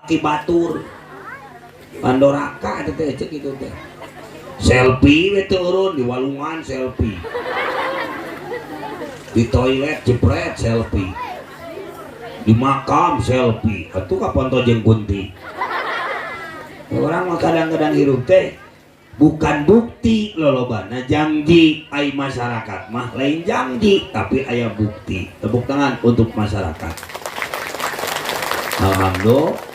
Ki batur Pandoraka eta teh cek kitu teh. Selfie we teu urun di walungan selfie. Di toilet jepret selfie. Di makam selfie. Atuh kapan to jeung kunti. Orang mah kadang-kadang hirup teh bukan bukti lolobana janji ai masyarakat mah lain janji tapi aya bukti. Tepuk tangan untuk masyarakat. Alhamdulillah.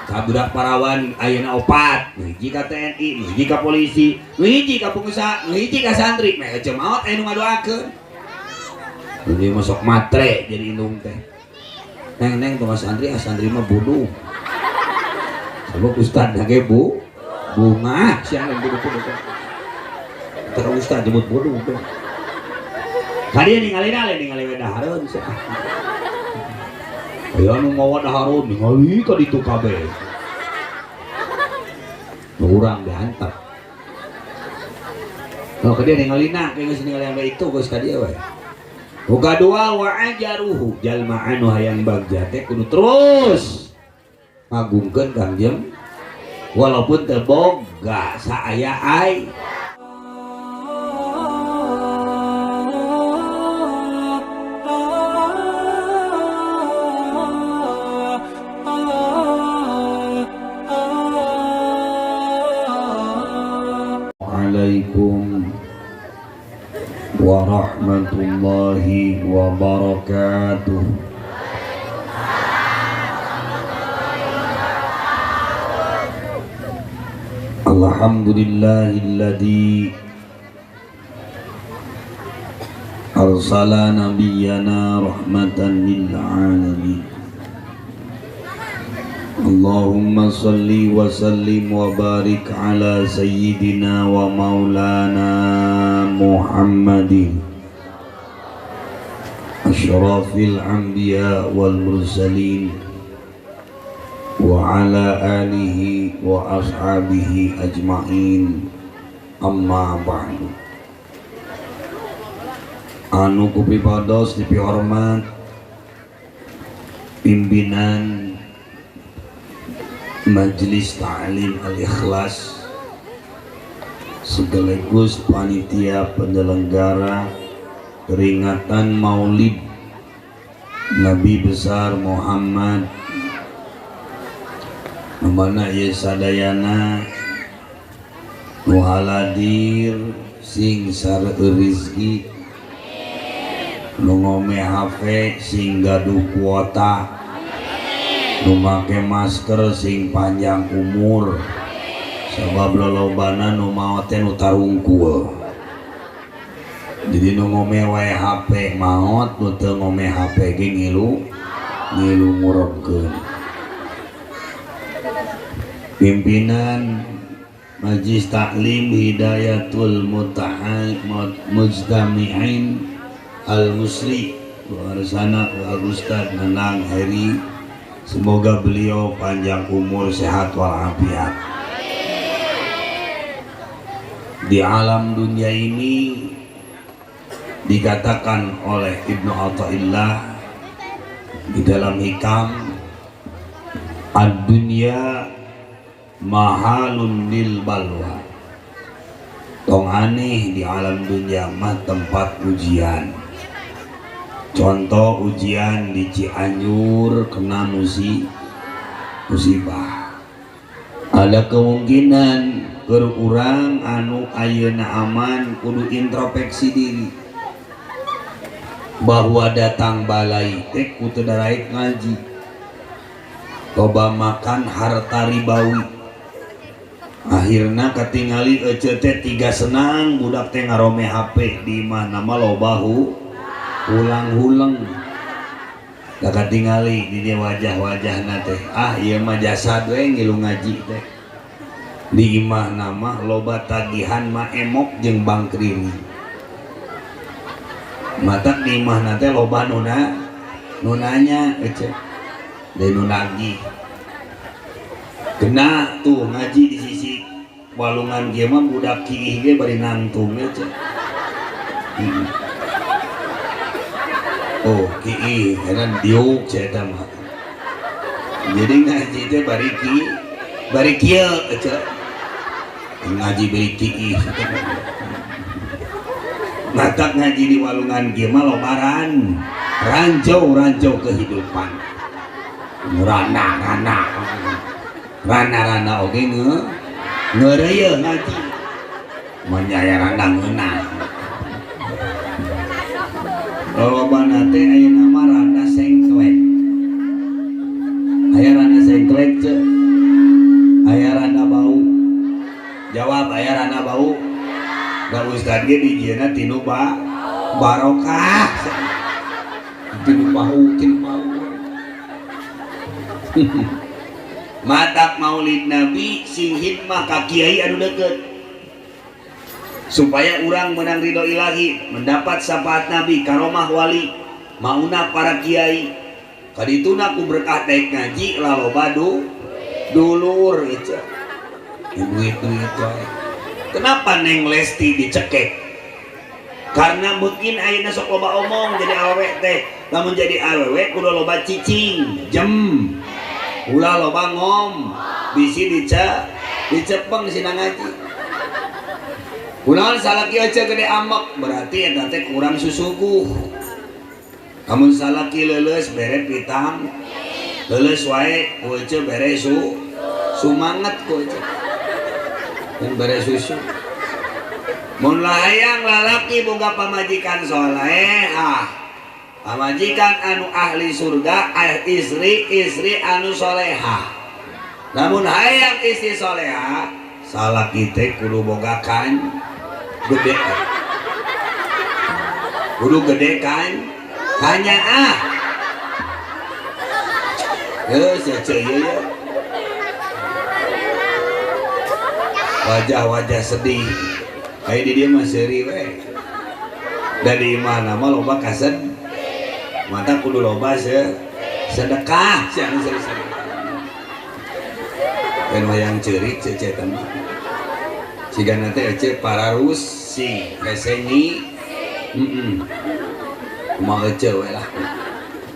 Kabudak parawan ayeuna opat, nu hiji ka TNI, nu hiji ka polisi, nu hiji ka pengusaha, nu hiji ka santri. Meh ece maot aya nu ngadoakeun. Ini masuk matre jadi indung teh. Neng neng tong santri, ah santri mah bodoh. Sebab ustad ge bu bunga sia lain bodoh-bodoh. Terus ustad jebut bodoh teh. Kadieu ningali dale ningali we dahareun sia. Aya nu mawa dahareun ningali ka ditu kabeh. Urang diantep. Oh, kadieu ningalina geus ningali ame itu geus ka dieu we. Nu kadua wa ajaruhu jalma anu hayang bagja teh kudu terus ngagungkeun Kangjeng walaupun teu boga saaya ai. Assalamualaikum warahmatullahi wabarakatuh. Alhamdulillahilladzi arsala nabiyyana rahmatan lil alamin. Allahumma salli wa sallim wa barik ala sayyidina wa maulana Muhammadin asyrafil anbiya wal mursalin wa ala alihi wa ashabihi ajma'in. Amma ba'du. Anu kupipados dipihormat pimpinan Majelis Ta'lim Al-Ikhlas sekaligus panitia penyelenggara peringatan Maulid Nabi besar Muhammad, mana ieu sadayana nu haladir sing sareueur rizki, nu ngome HP sing gaduh kuota, nu make masker sing panjang umur, sabab lolobana nu maot teh nu tarungkul. Jadi nu ngome wae HP maot, nu teu ngome HP ge ngilu ngilu ngurebkeun. Pimpinan Majlis Taklim Hidayatul Mujtami'in Al-Musri Warsana wa Ustad Nanang Heri, semoga beliau panjang umur, sehat walafiat. Di alam dunia ini dikatakan oleh Ibnu Athaillah di dalam Hikam, ad-dunya mahalun lil balwa. Tong aneh di alam dunia mah tempat ujian. Contoh ujian di Cianjur kena musibah. Ada kemungkinan keur urang anu ayeuna aman kudu introspeksi diri bahwa datang balai teh kudu daraek ngaji. Loba makan harta ribawi. Akhirna katingali ece teh tiga senang budak teh ngarome HP di imah nama loba hulang-huleng. Da katingali di dia wajah-wajahna teh, ah ieu mah jasad we ngilu ngaji teh. Di imah nama loba tagihan mah emok jeung bangkring. Matak di imahna teh loba nu nanya ece. Deui nu nagih. Kena tuh ngaji di sisi walungan kieu mah budak kiih ge bari nangtung ece. Oh, kiih, edan diuk cenah mah. Jadi ngaji teh bariki bari kieu ece. Ngaji bari kieu. Matak ngaji di walungan kieu mah lobaran. Ranjau-ranjau kehidupan. Rana-rana. Rana-rana oge ngeureuyeun ngaji. Menyaya rana ngeunah. Lolobana teh ayeuna mah randa sengklek. Aya randa sengklek ceu. Aya randa bau. Jawab aya randa bau. Da ustad ge dijieuna tinu barokah. Tinu bau, tinu bau. Matak maulid Nabi sing hikmah ka kiai anu deukeut. Supaya urang menang ridho ilahi, mendapat syafaat Nabi, karomah wali, mauna para kiai. Kadituna ku berkah daek ngaji laloba dulur gitu. Duit-duit wae. Kenapa Neng Lesti dicekek? Karena mungkin ayeuna sok loba omong jadi awewe teh. Lamun jadi awewe kudu loba cicing, jem. Ulah loba ngom, bisi dicepeng sina ngaji. Kunaon salaki aja gede amek berarti eta teh kurang susuguh. Lamun salaki leuleus bere pitang, leuleus wae ku ece bere sumanget ku ece. Dan bere susu. Mun hayang lalaki boga pamajikan solehah, pamajikan anu ahli surga, istri anu solehah. Lamun hayang istri solehah, salaki teh kudu boga kan gede, kudu gede kan hanya ah ya. Wajah-wajah sedih kayak di dia mah seuri we. Dari mana mah loba kased mata kudu loba sedekah sia anu seuri-seuri dan wayang ceurik cece mah sigana teh ece pararusi hesengi kumaha ece we lah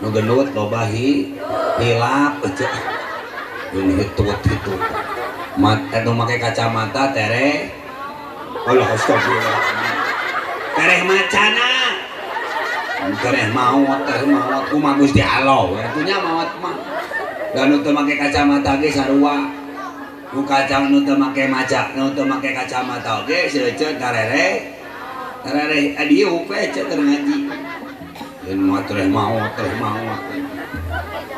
nu gendut loba hilap ece ini hitut-hitut mat anu make kacamata tere Allah astagfirullah tereh macana tereh maot kumaha Gusti Allah we atunya maot mah da nu teu make kacamata ge sarua nu kacang nu teu make maca nu teu make kacamata oge seuceut tarere tarere adieu we ece keur ngaji dan maot tereh maot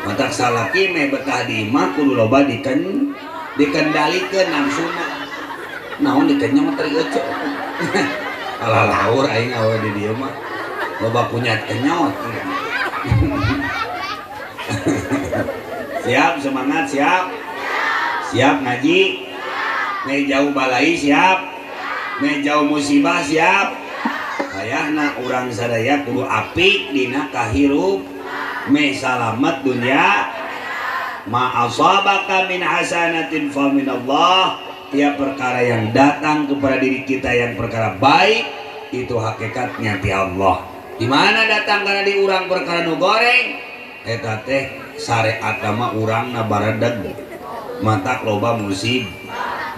matak salaki meh betah di imah kudu loba dikendalikeun nafsuna naon dikenyang teh ece alah laur aing awe di dieu mah loba kunyat kenyot. Siap semangat siap. Siap ngaji, meh jauh balai siap, meh jauh musibah siap. Ayahna urang sadaya kudu apik dina kahirup, meh salamet dunya. Ma asabaka min hasanatin fa minallah. Tiap perkara yang datang kepada diri kita yang perkara baik itu hakikatnya ti Allah. Di mana datang karena di urang perkara nu goreng, eta teh syariat mah urangna baredeg. Matak loba musib,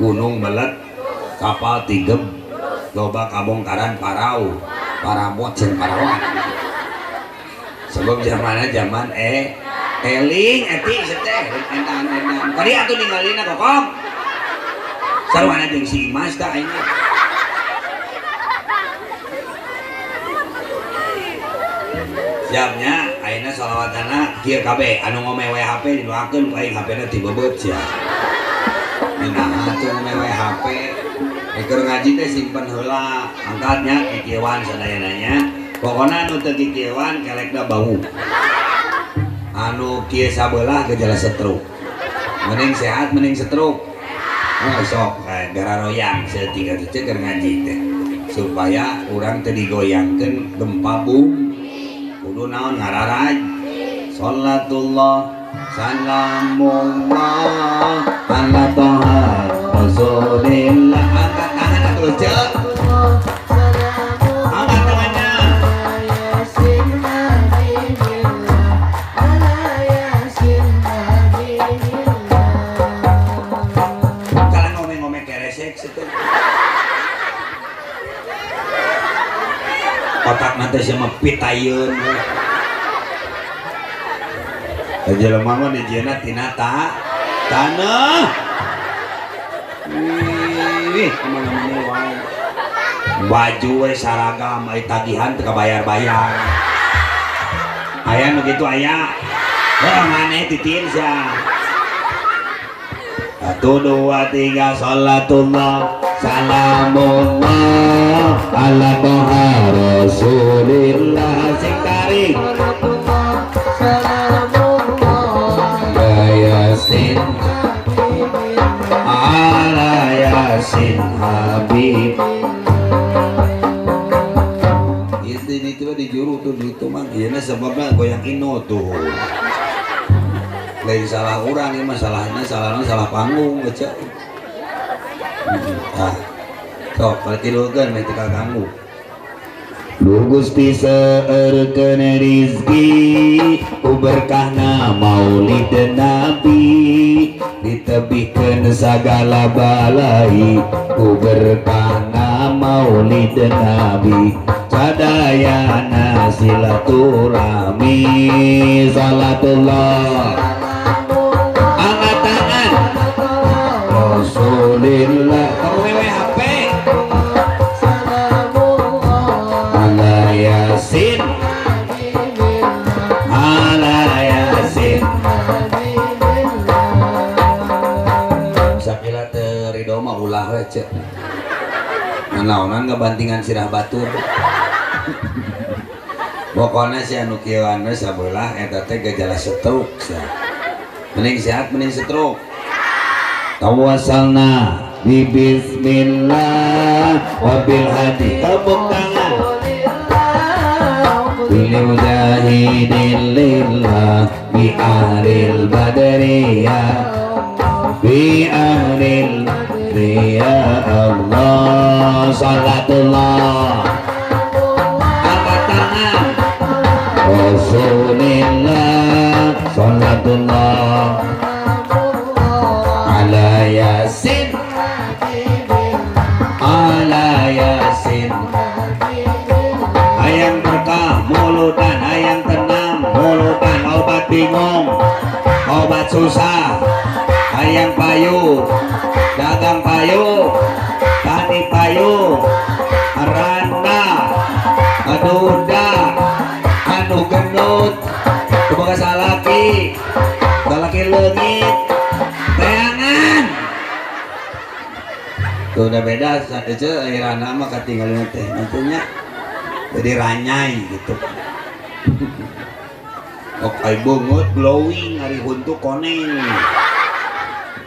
gunung belet, kapal tigeb, loba kabongkaran parau, parabot jeung parawan. Sebab zamanna zaman eling eti seteh entan-entan. Kadi atuh ningalina kokom. Sarwana jeung si Imas tah aing. Siapnya ayeuna sholawatana kieu kabeh anu ngome we HP didoakeun ku aing HP-na tibebeut sia. Nah, atuh ngome we HP. Keur ngaji teh simpen heula, angkatnya kikieuan sadayananya. Pokona anu teu kikieuan kelekna bau. Anu kieu sabelah gejala stroke. Mending sehat mending stroke. Oh, sok gara royang saeutik atuh teh keur ngaji teh. Supaya urang teu digoyangkeun gempa bumi. Kudu naon ngararaj salatullah salamullah ala toha rasulillah. Angkat tangan atuh ceuk, angkat tangannya. Otak nanti sama pitayeun. Jelema mah dijieunna tina taneuh. Ih, kemana-mana wae. Baju we saragam, ai tagihan teu kabayar-bayar. Aya nu kitu aya. Heuh maneh titin sia. 1 2 3 salatullah salamullah ala toha rasulillah sing tarik Salatullah salamullah ya yasin ala yasin habib. Itu itu di juru tuh itu mah ieu sebabna goyang ino tuh. Lain salah orang ini masalahnya salahnya salah panggung baca. Ah, sok kalau tilukeun meh teu kaganggu. Duh Gusti seueurkeun rizki ku berkahna maulid Nabi ditebihkeun sagala balai ku berkahna maulid Nabi sadayana silaturahmi salatullah angkat tangan Rasulillah WWHP ala yasin ala yasin sakila teu ridho mah ulah we ceuk nanaonan ngabantingan sirah batur. Pokona si anu kieuan we sabelah eta teh gejala stroke sia. Mending sehat mending stroke. Tawasalna bi bismillah wa bil hadi tepuk tangan bil mujahidin lillah bi ahlil badriyah bi ahlil badriyah Allah salatullah angkat tangan Rasulillah salatullah ala yasin ala yasin hayang berkah mulutan hayang tenang mulutan obat bingung obat susah hayang payu dagang payu tani payu randa aduda anu gendut boga salaki salaki leungit teangan tuh udah beda itu akhirnya mah katinggalin teh nantinya jadi ranyai gitu. Oke bungut glowing hari huntu koneng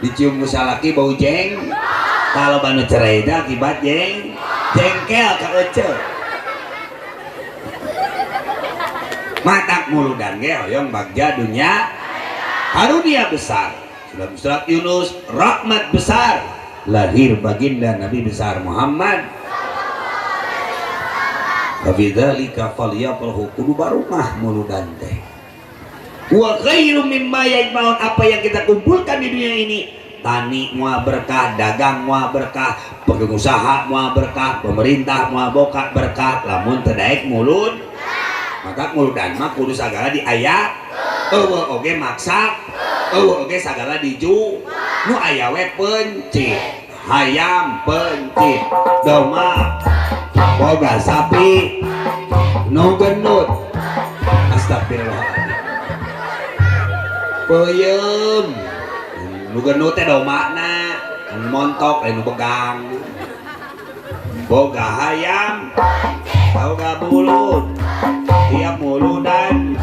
dicium ku salaki bau jeng kalau banu cerai dah akibat jeng jengkel ka ece matak muludan ge hoyong bagja dunya karunia besar. Dalam surat Yunus rahmat besar lahir baginda Nabi besar Muhammad. Fabidzalika falyafrahu kudu barokah muludan teh. Wa khairum mimma yajma'un, apa yang kita kumpulkan di dunia ini, tani moal berkah, dagang moal berkah, pengusaha moal berkah, pemerintah moal boka berkah, lamun teu daek mulud. Maka muludan mah kudu sagala diaya, eueuh oge maksa, eueuh oge sagala diju, nu aya we pencit, hayam pencit, domba boga sapi nu gendut. Astagfirullahaladzim. Peuyeum nu gendut teh dombana, nu montok lain nu begang. Boga hayam, boga bulut, tiap muludan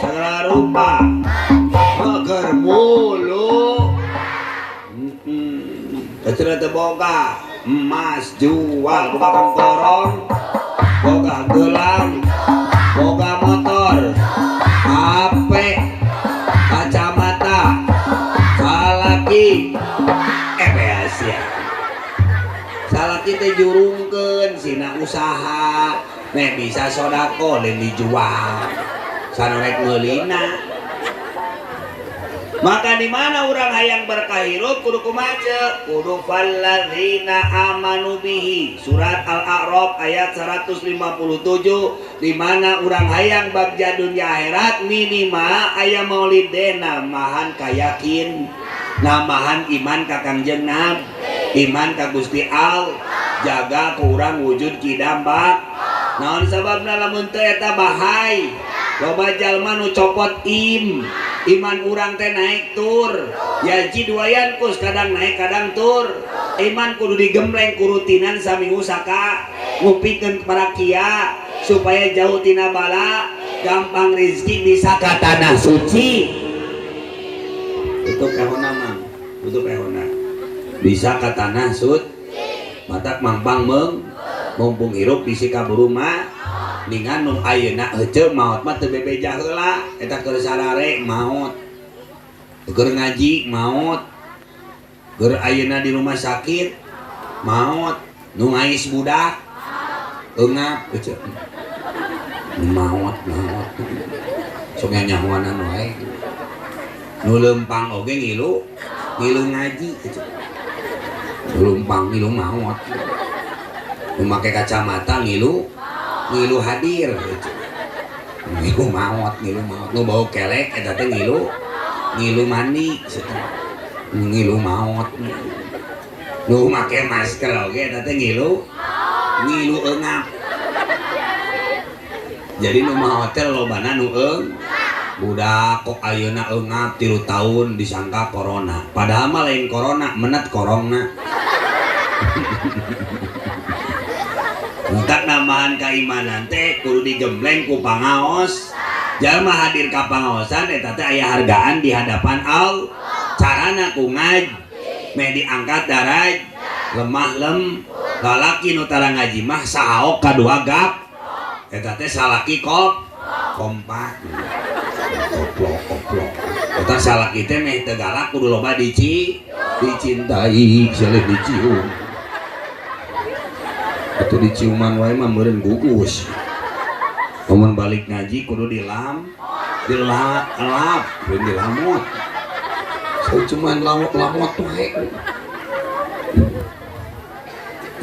segala rupa mager mulu. Teu boga emas jual, boga kongkorong, boga gelang, boga motor, HP, kacamata, salaki, beas ya. Salaki teh jurungkeun sina usaha, nek bisa sodako lain dijual, sanorek meulina. Maka di mana urang hayang berkah hirup kudu kumaha ceuk? Kudu falladzina amanu bihi. Surat Al-A'raf ayat 157, di mana urang hayang bagja dunia akhirat minimal aya maulid teh namahan kayakin, namahan iman ka Kangjeng Nabi, iman ka Gusti Allah, jaga ku urang wujud kidam bak. Naon sababna lamun teu eta bahay. Loba jalma nu copot iman urang teh naik tur, yazid wa yanqus, kadang naik kadang tur. Iman kudu digembleng ku rutinan saminggu saka, ngupikeun para kia supaya jauh tina bala, gampang rezeki bisa ka tanah suci. Tutup ehona mang, tutup ehona. Bisa ka tanah sut, matak mangpang meung, mumpung hirup bisi kaburu mah. Ningan nu ayeuna heuceu maot mah teu bebeja heula, eta keur sarare maot, keur ngaji maot, keur ayeuna di rumah sakit maot, nu ngais budak eungap heuceu maot maot, sok nyahoanan wae. Nu leumpang oge ngilu ngilu ngaji heuceu, nu leumpang ngilu maot, nu make kacamata ngilu ngilu hadir, ngilu maot, ngilu maot, nu bau kelek eta teh ngilu ngilu mandi, ngilu maot, nu make masker oge eta teh ngilu ngilu eungap. Jadi nu maot teh lobana nu eung budak kok ayeuna eungap 3 tahun disangka corona, padahal mah lain corona, menet korongna. Entak nambahan keimanan teh kudu digembleng ku pangaos. Jalma hadir ka pangaosan eta teh aya hargaan di hadapan Allah. Carana ku ngaji, meh diangkat daraj, lemah lem, lalaki nu tara ngaji mah sahaok kadua gap. Eta teh salaki kop kompak. Koplok koplok. Eta salaki teh meh teu galak kudu loba dicintai, silih dicium. Itu diciuman wae mah meureun gugus. Lamun balik ngaji kudu dilam, dilap, kudu dilamot. So cuman lamot-lamot wae.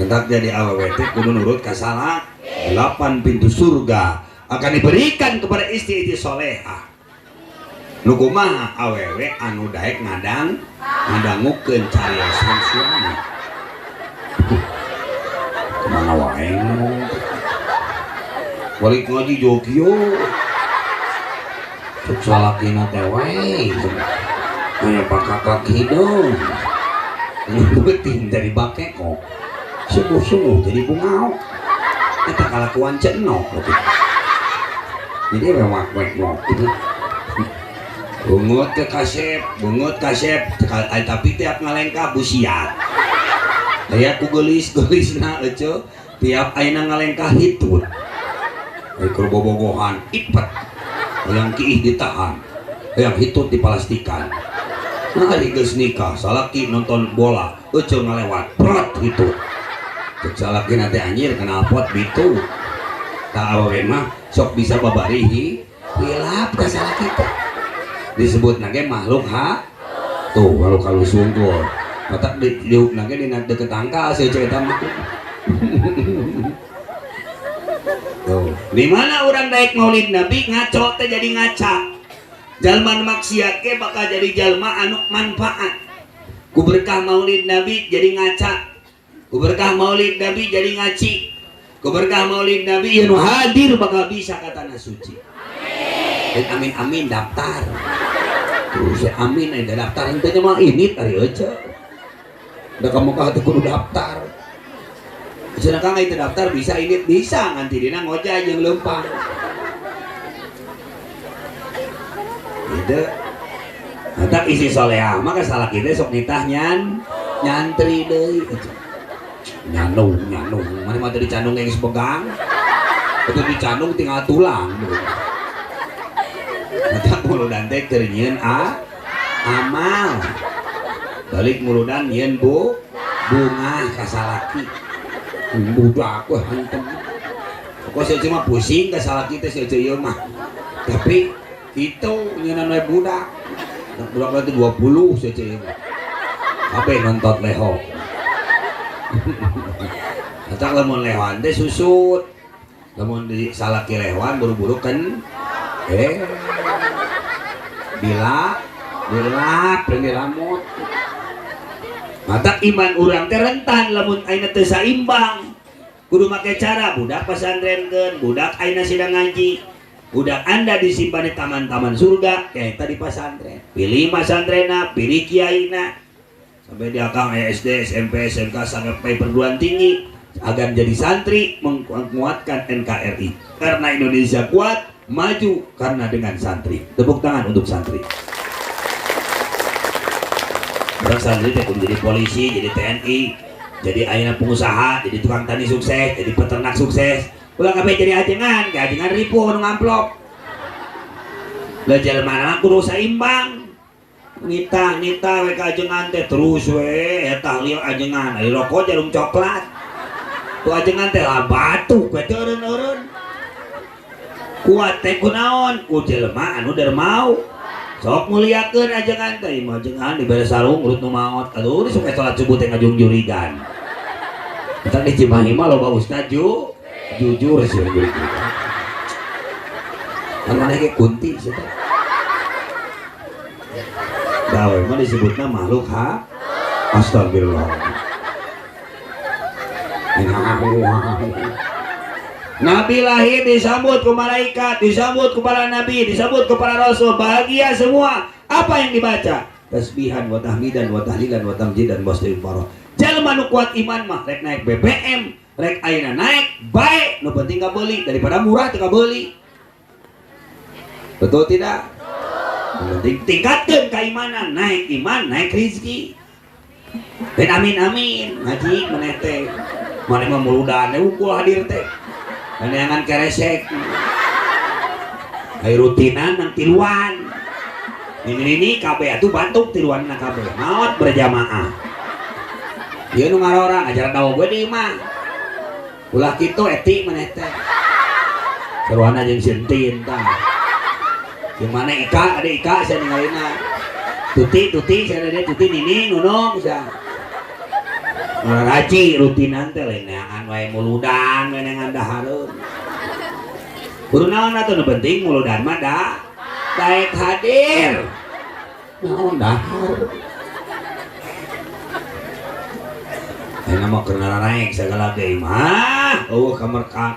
Hendak jadi awewe teh kudu nurut ka salak. 8 pintu surga akan diberikan kepada istri-istri solehah. Nu kumaha awewe anu daek ngadang, ngadangukeun cariosan suami. Kemana wae ngomong teh. Balik ngaji jogyo. Cek salakina teh wae. Aya pakakak hidung. Ngeuting dari bakekok. Sungguh-sungguh jadi bungau. Eta kalakuan cenok gitu. Jadi wewak wewok gitu. Bungut ke kasep, bungut kasep, tapi tiap ngalengkah busiat. Aya ku geulis-geulisna eceu, tiap ayeuna ngalengkah hitut. Aya keur bobogohan ipet. Hayang kiih ditahan, hayang hitut dipalastikan. Nah ari geus nikah, salaki nonton bola, eceu ngalewat, pret hitut. Cek salaki teh anjir knalpot bitu. Tah awewe mah sok bisa babarihi hilap ka salaki teh. Disebut nage makhluk ha tuh kalau kalau sungguh. Matak di diuk nage dina deket tangkal si cerita mah. Tuh, di mana urang daek maulid Nabi ngaco teh jadi ngaca. Jalma maksiat ge bakal jadi jalma anu manfaat. Ku berkah maulid Nabi jadi ngaca. Ku berkah maulid Nabi jadi ngaci. Ku berkah maulid Nabi anu hadir bakal bisa ka tanah suci. Dan amin amin daftar. Terus ya, amin ada daftar henteu mah ini tari euceu. Da kamu ka hati kudu daftar. Cenah kang itu daftar bisa ini bisa nganti dina ngojay jeung leumpang. Gitu. Matak isi soleah mah ka salaki teh sok nitah nyantri deui. Nyanung nyanung mana mah teu dicandung geus begang. Itu dicandung tinggal tulang. Matak muludan teh keur nyieun amal. Balik muludan nyieun bunga ka salaki. Budak weh hantem. Pokok si Ece mah pusing ka salaki teh si Ece ieu mah. Tapi kitu nyieunana we budak. Budak lagi 20 saja ini. Kabeh nonton leho. Matak lamun lehoan teh susut. Lamun di salaki lehoan buru-buru kan bila dilap dan dilamut. Matak iman urang teh rentan lamun ayeuna teu saimbang. Kudu make cara budak pasantrenkeun, budak ayeuna sidang ngaji. Budak Anda disimpan di taman-taman surga, kayak tadi pasantren. Pilih pasantrenna, pilih kiaina. Sampai di akang SD, SMP, SMK sampai perguruan tinggi agar jadi santri menguatkan NKRI. Karena Indonesia kuat, maju karena dengan santri. Tepuk tangan untuk santri. Orang santri teh kudu jadi polisi, jadi TNI, jadi ayeuna pengusaha, jadi tukang tani sukses, jadi peternak sukses. Ulah kabeh jadi ajengan, ke ajengan ripuh nu ngamplop. Lah jelema mah kudu saimbang. Nita nita we ka ajengan teh terus we eta tahlil ajengan, ari rokok jarum coklat. Tuh ajengan teh lah batuk we teh eureun-eureun. Kuat teh kunaon? Ku jelema anu dermau. Sok muliakeun ajengan teh, ieu ajengan dibere sarung urut nu maot. Aduh, di suka salat subuh teh ngajungjurigan. Eta di Cimahi mah loba ustad jujur sih jujur. Kan mana ge kunti sih teh. Gawe mah disebutna makhluk ha. Astagfirullah. Nabi lahir disambut ke malaikat, disambut ke para nabi, disambut ke para rasul, bahagia semua. Apa yang dibaca? Tasbihan wa tahmidan wa tahlilan wa tamjidan wa istighfar. Jalma nu kuat iman mah rek naik BBM, rek ayeuna naik, bae nu penting kabeuli daripada murah teu kabeuli. Betul tidak? Yang penting tingkatkeun keimanan, naik iman, naik rezeki. Dan amin amin, ngaji maneh teh. Maneh mah muludan unggul hadir teh. Neangan keresek. Ai rutinan nang tiluan. Ini kabeh atuh batuk tiluan na kabeh. Maot berjamaah. Ieu nu ngarora ngajaran dawa gue di imah. Ulah kitu eti maneh teh. Seruana jeung sintin tah. Jeung mana Ika, ada Ika saya ninggalina. Tuti, tuti, saya ada tuti nini nunung sia. Ngaraji rutinan teh lain neangan wae muludan we neangan dahareun. Kudu naon atuh nu penting muludan mah da daek hadir. Naon dahar. Ayeuna mah keur naraek sagala ge mah eueuh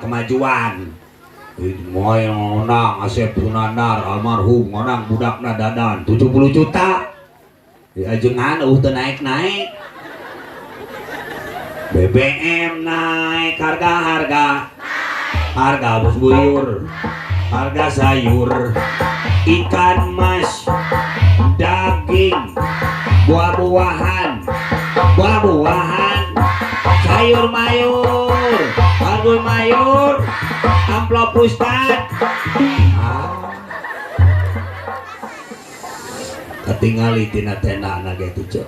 kemajuan. Moe ngonang Asep Sunandar almarhum ngonang budakna Dadan 70 juta. Di ajengan eueuh teu naik-naik. BBM naik, harga-harga harga bos buyur, harga sayur, ikan mas, daging, buah-buahan, buah-buahan, sayur mayur, sayur mayur, amplop ustad. Katingali tina tenda na ge tuh.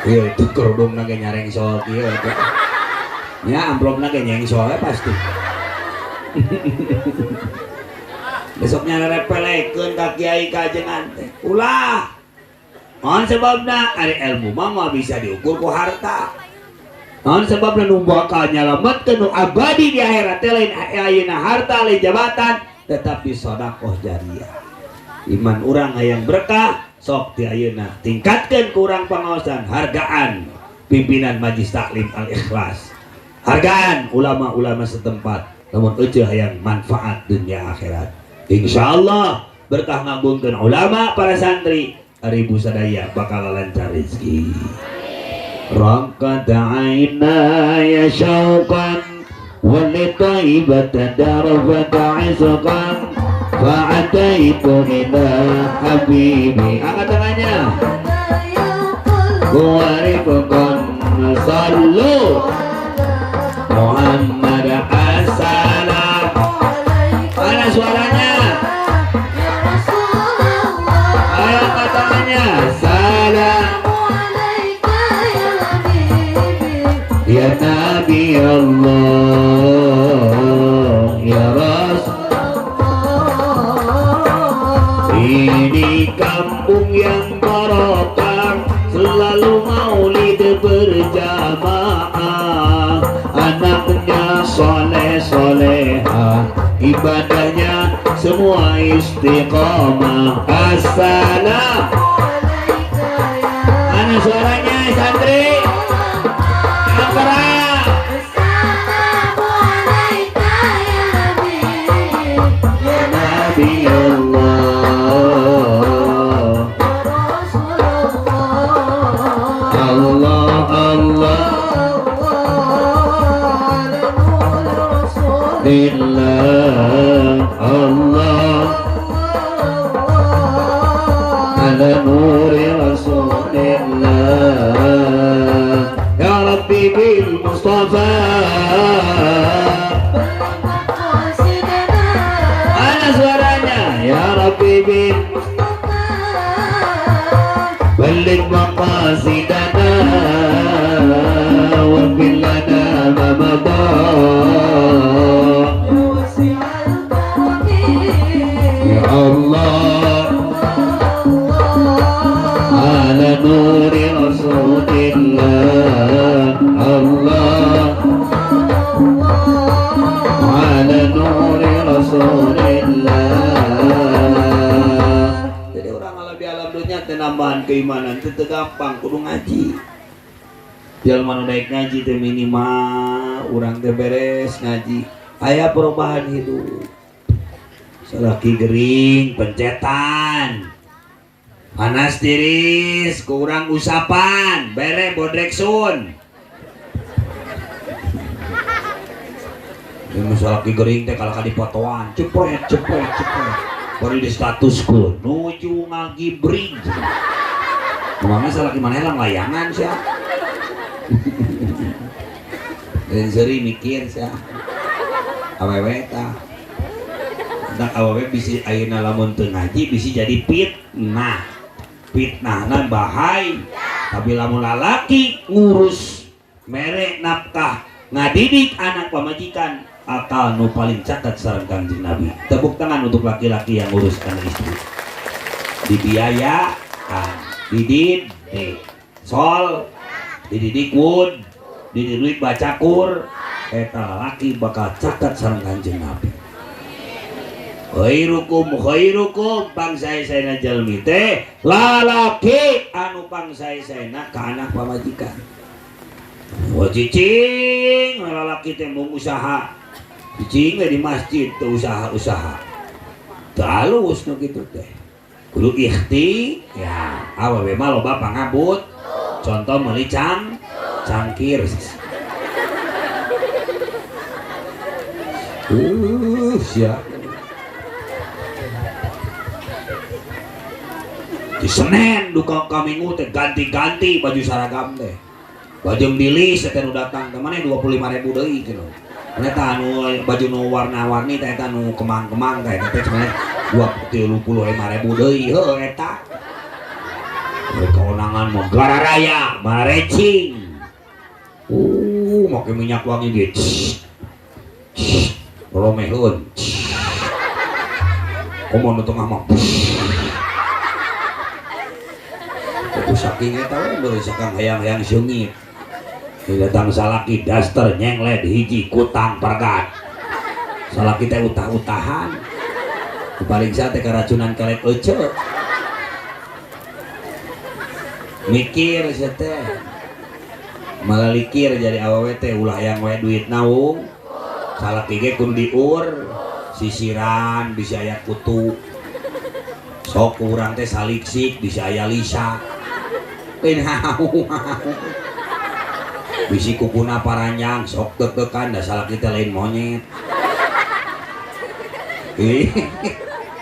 Iya itu kerudung nage nyareng soal kieu eta. Nya amplopna ge nyeng soalnya pasti. Besoknya repelekeun ka kiai ka ajengan teh. Ulah. Naon sebabna ari ilmu mah moal bisa diukur ku harta. Naon sebabna nu bakal nyalametkeun nu abadi di akhirat teh lain ayeuna harta lain jabatan tetapi sedekah jariah. Iman urang hayang berkah sok ti ayeuna tingkatkeun kurang pengawasan hargaan pimpinan Majlis Taklim Al-Ikhlas, hargaan ulama-ulama setempat, namun euceuh hayang manfaat dunia akhirat. Insyaallah berkah ngagungkeun ulama para santri ribu sadaya bakal lancar rezeki. Raqat aina ya syauqan wa li taibata darfata isqan fa'ataitu ila habibi. Angkat tangannya. Warifqan sallu Muhammad assalam. Mana suaranya? Ayo angkat tangannya. Salam ya Nabi Allah ya Rasul. Ini kampung yang barokah, selalu maulid berjamaah. Anaknya soleh soleha, ibadahnya semua istiqomah. Assalam. Mana suaranya santri? Nabi Allah, Allah Allah, Lillah Allah, ala nuri Rasulillah. Ya Rabbi bil Mustafa. Mana suaranya? Ya Rabbi bil Mustafa, balligh maqasidana wa bil lana ma madha. Ya Allah, ala nuri Rasulillah. Allah, ala nuri Rasulillah. Jadi orang lebih alam dunia penambahan keimanan itu gampang, kudu ngaji. Jalma nu daek ngaji teh minimal urang teh beres ngaji, aya perubahan hidup. Salaki gering pencetan, panas tiris, kurang usapan, bere bodreksun. Ini salaki gering teh kalau dipotoan, cepet cepet cepet. Baru di status ku nuju ngagibring. Memangnya salaki mana lang layangan sih? Dan seri mikir sih. Awewe tah. Tentang awewe bisi ayeuna lamun teu ngaji bisi jadi fitnah. Fitnahna bahaya. Tapi lamun lalaki ngurus mere nafkah ngadidik anak pamajikan akal nu paling caket sareng Kangjeng Nabi. Tepuk tangan untuk laki-laki yang ngurus anak istri. Dibiayaan, dididik, sol, dididik wood, dididik baca kur, eta lalaki bakal caket sareng Kangjeng Nabi. Khairukum khairukum pangsae-saena jalmi teh lalaki anu pangsae-saena ka anak pamajikan. Oh cicing lalaki teh mung usaha. Cicing we di masjid teu usaha-usaha. Teu alus nu kitu teh. Kudu ikhti ya awewe mah loba pangabut. Contoh meuli cangkir. Sia. Di Senin duka ka Minggu teh ganti-ganti baju seragam teh. Baju dilis teh nu datang teh maneh 25.000 deui cenah. Maneh tah anu baju nu warna-warni teh eta nu kemang-kemang teh eta teh cenah 35.000 deui heuh eta. Keunangan mah gararaya, marecing. Make minyak wangi ge. Romeheun. Komo nu tengah mah. Itu saking eta we beureum sakang hayang-hayang seungit. Datang salaki daster nyenglet hiji kutang pergat. Salaki teh utah-utahan. Dipariksa teh keracunan kalet ece. Mikir sia teh. Malah likir jadi awewe teh ulah hayang we duit naung. Salaki ge kudu diur, sisiran bisa aya kutu. Sok urang teh saliksik bisa aya lisa. Bisi kukuna paranjang sok deg-degan da salaki teh lain monyet.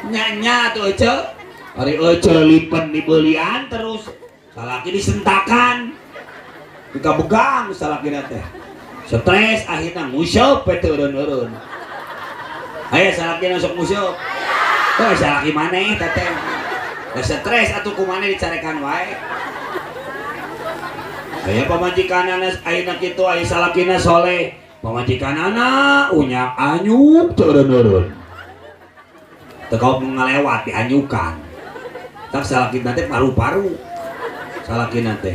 Nya-nya tuh ece. Ari ece lipen dibelian terus salaki disentakan. Dikabegang salakina teh. Stres akhirna nguseup we teu eureun-eureun. Aya salakina sok nguseup. Heuh salaki maneh teh teh. Da stres atuh kumaneh dicarekan wae. Aya pamajikanana ayeuna kitu aya salakina soleh. Pamajikanana unyak anyuk teu eureun-eureun. Teu kaop ngalewat dianyukan. Tak salakina teh paru-paru. Salakina teh.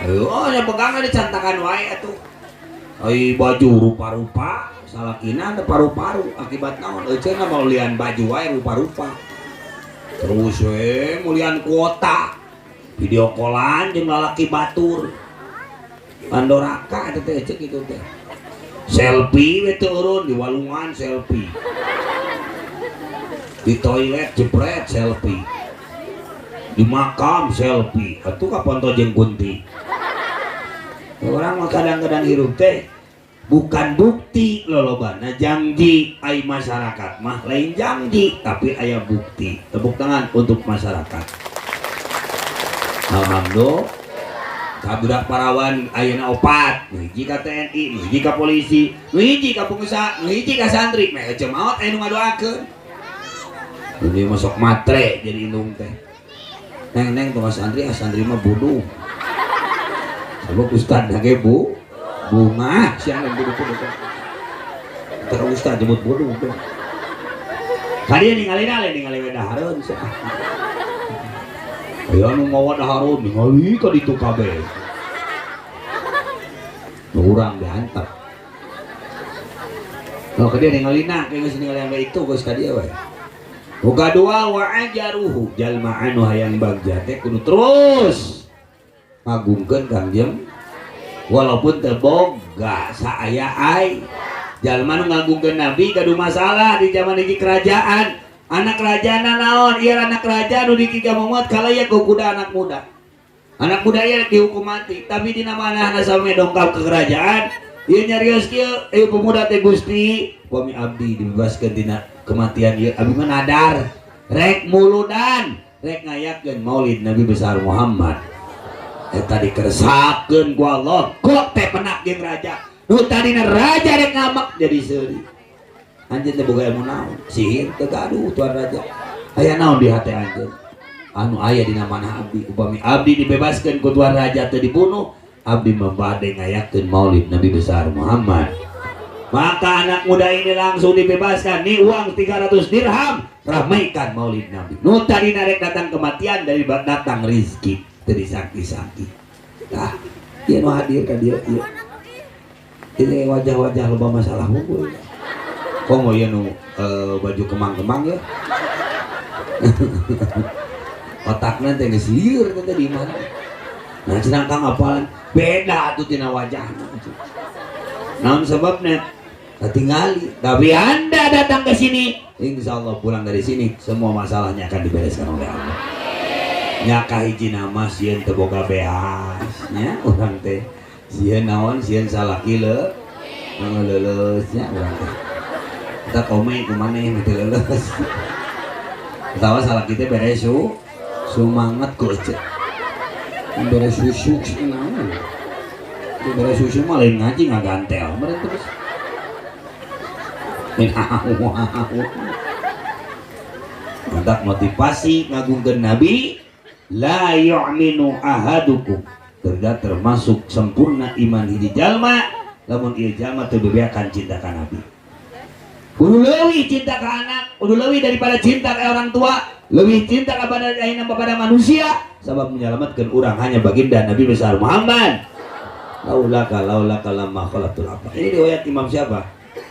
Ayo nya pegangan dicantakan wae atuh. Ai baju rupa-rupa, salakina teh paru-paru akibat naon? Euceuna maulian baju wae rupa-rupa. Terus we mulian kuota. Video callan jeung lalaki batur. Pandoraka eta teh ceuk kitu teh. Selfie we teu urun di walungan selfie. Di toilet jebret selfie. Di makam selfie. Atuh kapan to jeung kunti. Orang mah kadang-kadang hirup teh bukan bukti lolobana janji ai masyarakat mah lain janji tapi aya bukti. Tepuk tangan untuk masyarakat. Alhamdulillah. Kabudak parawan ayeuna opat, nu hiji ka TNI, nu hiji ka polisi, nu hiji ka pengusaha, nu hiji ka santri. Meh ece maot aya nu ngadoakeun. Ini masuk matre jadi indung teh. Neng-neng tong santri, ah santri mah bodoh. Sebab ustad ge bu, bunga sia anu bodoh-bodoh. Teu ustad jebut bodoh. Kadieu ningali lain ningali we dahareun sia. Aya nu mawa dahareun ningali ka ditu kabeh. Nu urang diantep. Kalau ka dieu ningalina geus ningali anu itu geus ka dieu we. Muka dua wa ajaruhu jalma anu hayang bagja teh kudu terus ngagungkeun Kangjeng walaupun teu boga saaya ai. Jalma nu ngagungkeun Nabi gaduh masalah di zaman hiji kerajaan. Anak kerajaan naon? Ieu anak kerajaan nu dikiga maot kalaya ku kuda anak muda. Anak muda ieu dihukum mati, tapi dina manahna sampe dongkap ke kerajaan, ieu nyarios kieu, ieu pemuda teh Gusti, upami abdi dibebaskeun tina kematian ieu, abdi mah nadar rek muludan, rek ngayakeun Maulid Nabi besar Muhammad. Eta dikeresakeun ku Allah, kok teh penak jeung raja. Nu tadina raja rek ngamak jadi seuri. Anjeun teh boga ilmu naon? Sihir teu gaduh tuan raja. Aya naon di hate anjeun? Anu aya dina manah abdi, upami abdi dibebaskeun ku tuan raja teu dibunuh, abdi mah bade ngayakeun Maulid Nabi besar Muhammad. Maka anak muda ini langsung dibebaskan. Nih uang 300 dirham, ramaikan Maulid Nabi. Nu tadina rek datang kematian dari datang rizki, teu disangki-sangki. Tah, ieu nu hadir ka dieu ieu. Ini wajah-wajah loba masalah unggul. Kok mau ieu nu baju kemang-kemang ya? Otakna teh geus lieur teh di mana? Nah cenah Kang apalan? Beda atuh tina wajahna. Naon sebabna? Ketinggali. Tapi Anda datang ke sini, insya Allah pulang dari sini semua masalahnya akan dibereskan oleh Allah. Nya kahiji nama sieun teu boga beas nya urang teh. Sieun naon sieun salaki leuleus nya urang teh. Kita komeng kumaneh mah teu leuleus. Atawa salaki teh beres sumanget ku ece. Beres susu naon. Beres susu mah lain ngaji ngagantel meureun terus. Mantap motivasi ngagungkeun Nabi, la yu'minu ahadukum. Tidak termasuk sempurna iman hiji jalma lamun ieu jalma teu bebeakan cinta ka Nabi. Kudu leuwih cinta ka anak, kudu leuwih daripada cinta ka orang tua, leuwih cinta kepada ayeuna kepada manusia sabab menyelamatkan urang hanya baginda Nabi besar Muhammad. Laulaka laulaka lamma khalaqtul apa. Ini riwayat Imam siapa?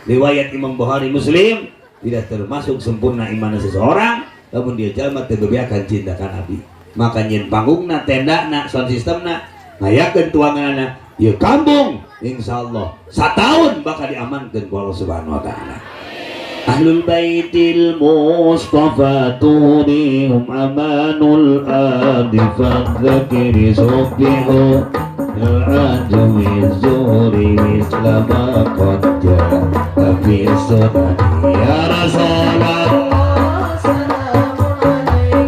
Riwayat Imam Bukhari Muslim. Tidak termasuk sempurna iman seseorang lamun dia jalma teu bebeakan cinta ka Nabi. Maka nyin panggungna, tendana, sound systemna, ngayakeun tuanganna, ieu kampung insyaallah satahun bakal diamankeun ku Allah Subhanahu wa taala. Ahlul baitil Mustafa tunihum amanul ardi fadzakiri subbihu al-ajwi zuhri mislama qad jaa fi sunnah ya Rasulullah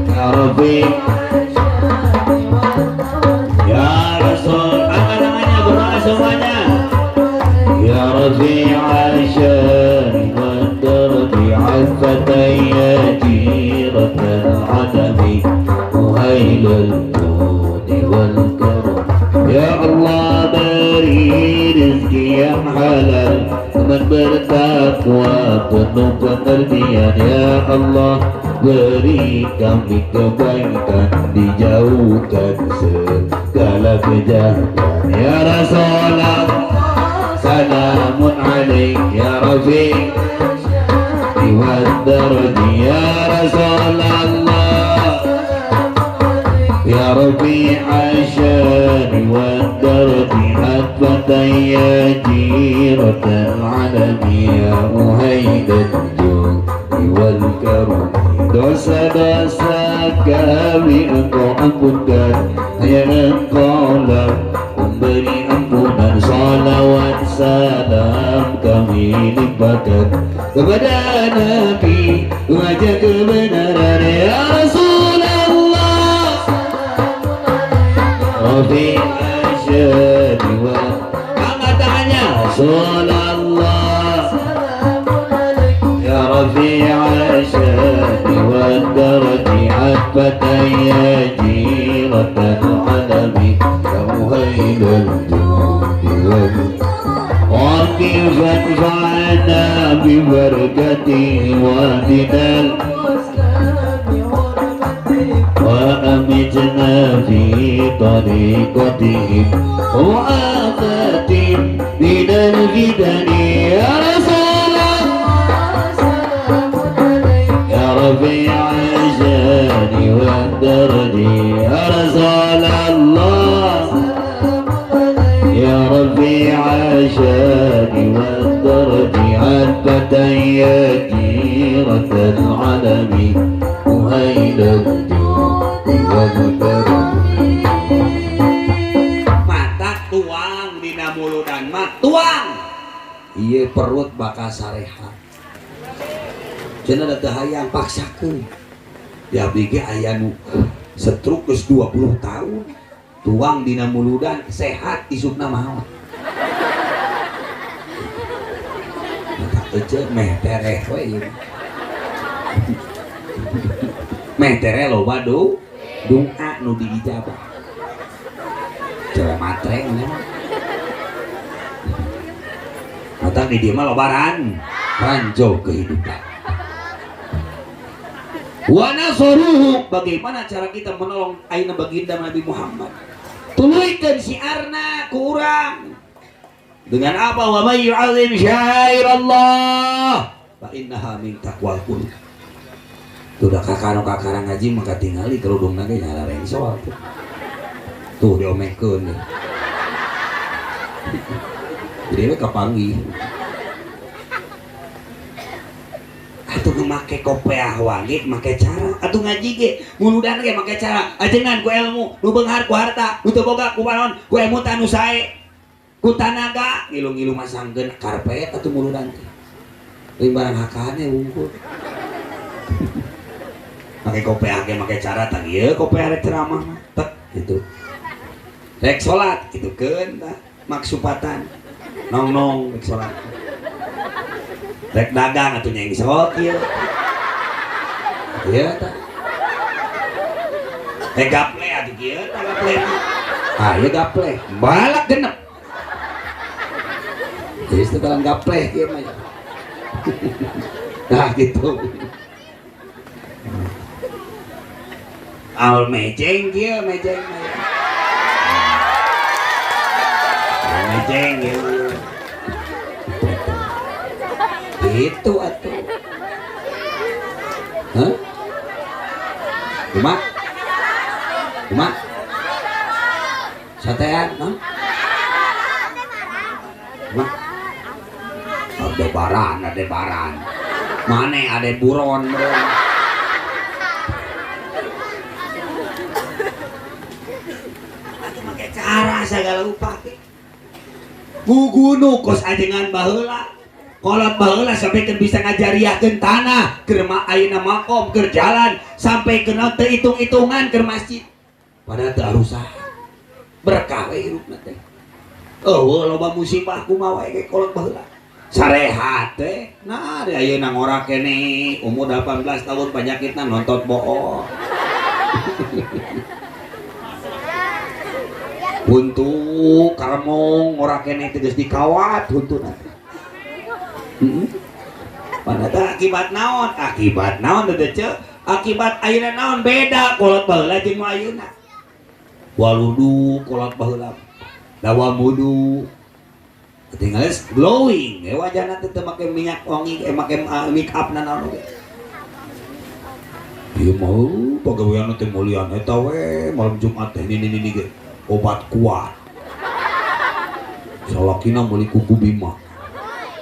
ya Rabbi ya Rasul. Angkat tangannya berdoa semuanya. Ya Rabbi asyari wa عفتي جيرة العدم وهيل الجود والكرم يا الله beri rezeki yang halal, teman bertakwa penuh pengertian. Ya Allah Beri kami kebaikan, dijauhkan segala kejahatan. Ya Rasulullah, salamun alaik ya Rafiq wad daraj. Ya Rasulullah, ya Rafi asyani wad daraj, hatfatan ya jiratal alami, ya muhaidat judi wal karam. Dosa-dosa kami engkau ampunkan, hanya engkau lah pemberi ampunan. Salawat salam kami limpahkan kepada Nabi wajah kebenaran. Ya Rasulullah, Rafi asyadi wa angkat tangannya. Rasulullah, ya Rafi asyadi wa daraji, atfatan ya jiratan alami, ya muhaidal judi wal Rabbi fanfa'na bibarakatihi wa dinal wa amitna fi tariqatihim wa afatim minal fitani. Ya Rasulullah, ya Rafi asyani wa daraji. Ya Rasulullah, ya Rafi asyani wa daraji, atfatan ya jiratal alami, muhaidal judi wal karam. Mata tuang dina muludan mah tuang, ieu perut bakal sarehat. Cenah da teu hayang paksakeun. Di abdi ge aya nu stroke geus 20 tahun. Tuang dina muludan sehat isukna maot. Mata ece meh tereh we ieu. Meh tereh loba doa nu diijabah. Cewek matre mah. Mata di dieu mah loba ranjau kehidupan. Wa nasaruhu, bagaimana cara kita menolong ayeuna baginda Nabi Muhammad? Tuluikeun syiarna ku urang. Dengan apa? Wa may yu'azzim syairallah fa innaha min taqwal qulub. Tuh da kakano kakarang ngaji maka tingali kerudungna ge nyala rengsol tuh. Tuh diomekeun. Jadi we kapanggih. Atuh make kopeah wage make cara, atuh ngaji ge muludan ge make cara, ajengan ku ilmu, nu beunghar ku harta, nu teu boga ku panon, ku emutan nu sae, ku tanaga, ngilu-ngilu masangkeun karpet atuh muludan teh. Lain barang hakane wungkul. Make kopeah ge make cara tah ieu kopeah rek ceramah mah tek gitu. Rek salat kitu keun tah maksupatan. Nong-nong rek salat. Rek dagang atuh nyengsot ieu. Ieu tah. Rek gaple atuh kieu tah gaple. Ah ieu gaple, balak genep. Geus teh dalam gaple kieu mah. Nah gitu. Al mejeng kieu mejeng mah. Mejeng ieu. Itu atuh. Hah? Kumaha? Kumaha? Satean, non? Kumaha? Adebaran, adebaran. Mane ade buron, buron. Atuh make cara sagala rupa teh. Gugunu kos ajengan baheula. Kolot baheula sampai bisa ngajariahkeun tanah keur ayeuna makom keur jalan sampai kena teu hitung-hitungan keur masjid. Padahal teu arusah. Berkah we hirupna teh. Eueuh loba musibah kumaha wae ge kolot baheula. Sarehat teh. Nah, di ayeuna ngora keneh umur 18 tahun panyakitna nonton bohong. Huntu karemong ngora keneh teh geus dikawat huntuna teh. Padahal akibat naon? Akibat naon teh ceu? Akibat ayeuna naon beda kolot baheula jeung nu ayeuna. Waludu kolot baheula. Dawa mudu. Tinggal glowing, wajahna teh teu make minyak wangi, make make up na naon oge. Ieu mah pagawean teh mulian eta we malam Jumat teh nini-nini ge obat kuat. Salakina meuli kuku bima.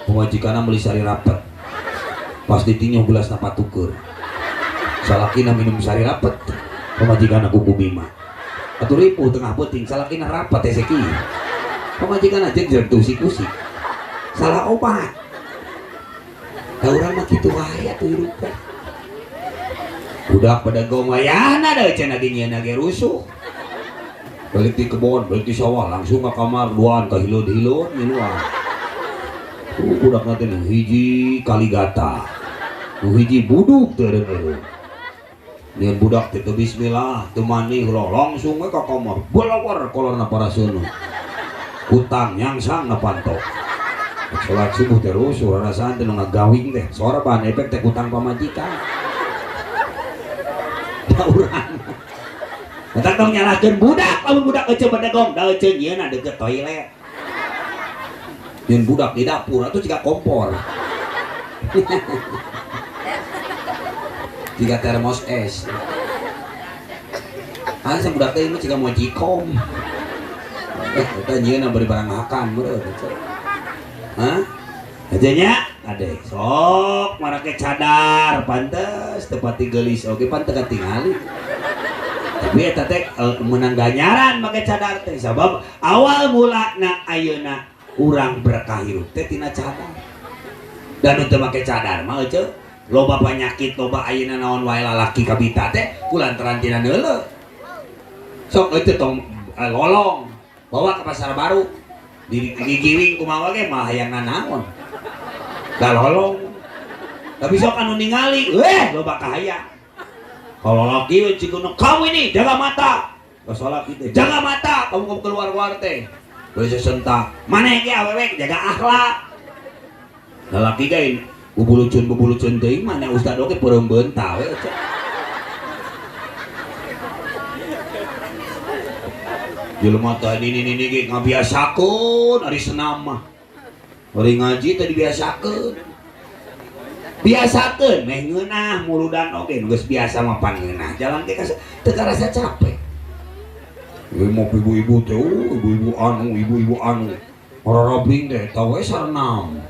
Pamajikanna meuli sari rapet. Pas ditinju gelasna patuker. Salakina minum sari rapet, pamajikanna kuku bima. Atuh ripuh tengah peuting salakina rapat teh seki. Pamajikanna jeung jeung tusik-tusik. Salah obat. Da urang mah kitu wae atuh hirup teh. Budak pada gong wayahna da cenah ge nyieunna ge rusuh. Balik di kebon, balik di sawah langsung ke kamar duaan ka hileud-hileud ngiluan. Budak teh nu hiji kaligata. Nu hiji buduk teu eureun-eureun. Nyeun budak teh teu bismillah, teu mandi heula langsung we ka kamar. Balawar kolorna paraseuneu. Kutang nyangsang na panto. Salat subuh teh rusuh rarasaan teh nu ngagawing teh. Sora bahan efek teh kutang pamajikan. Da urang. Eta tong nyalahkeun budak, lamun budak eceu bedegong, da eceu nyieunna deukeut toilet. Nyeun budak di dapur atuh jiga kompor. Jiga termos es. Asa budak teh mah jiga mojikom. Eta nyieunna bari barang hakan meureun eceu. Hah? Aja nya ade sok marake cadar pantes teu pati geulis oge pan teu katingali. Tapi eta teh meunang ganyaran make cadar teh sabab awal mulana ayeuna urang berkah hirup teh tina cadar. Dan teu make cadar mah eceu loba penyakit loba ayeuna naon wae lalaki kabita teh kulantaran tina neuleuh. Sok eceu tong lolong bawa ke pasar baru digiwing kumaha ge mah hayang nanaon. Da lolong. Tapi sok anu ningali, loba kahaya. Kalau laki we cikuno, kamu ini jaga mata. Salah kitu, jaga mata, kamu keluar-keluar teh. Geus sentak. Maneh ge awewe jaga akhlak. Lalaki ge bubulucun-bubulucun teuing maneh ustad oge peureum beunta we. Jelema teh nini-nini ge ngabiasakeun ari senam mah. Ari ngaji teh dibiasakeun. Biasakeun meh ngeunah muludan oge nu geus biasa mah pan ngeunah. Jalan ge teu karasa capek. Ieu mah ibu-ibu teh, ibu-ibu anu, ibu-ibu anu. Rarabing teh eta we sarenam.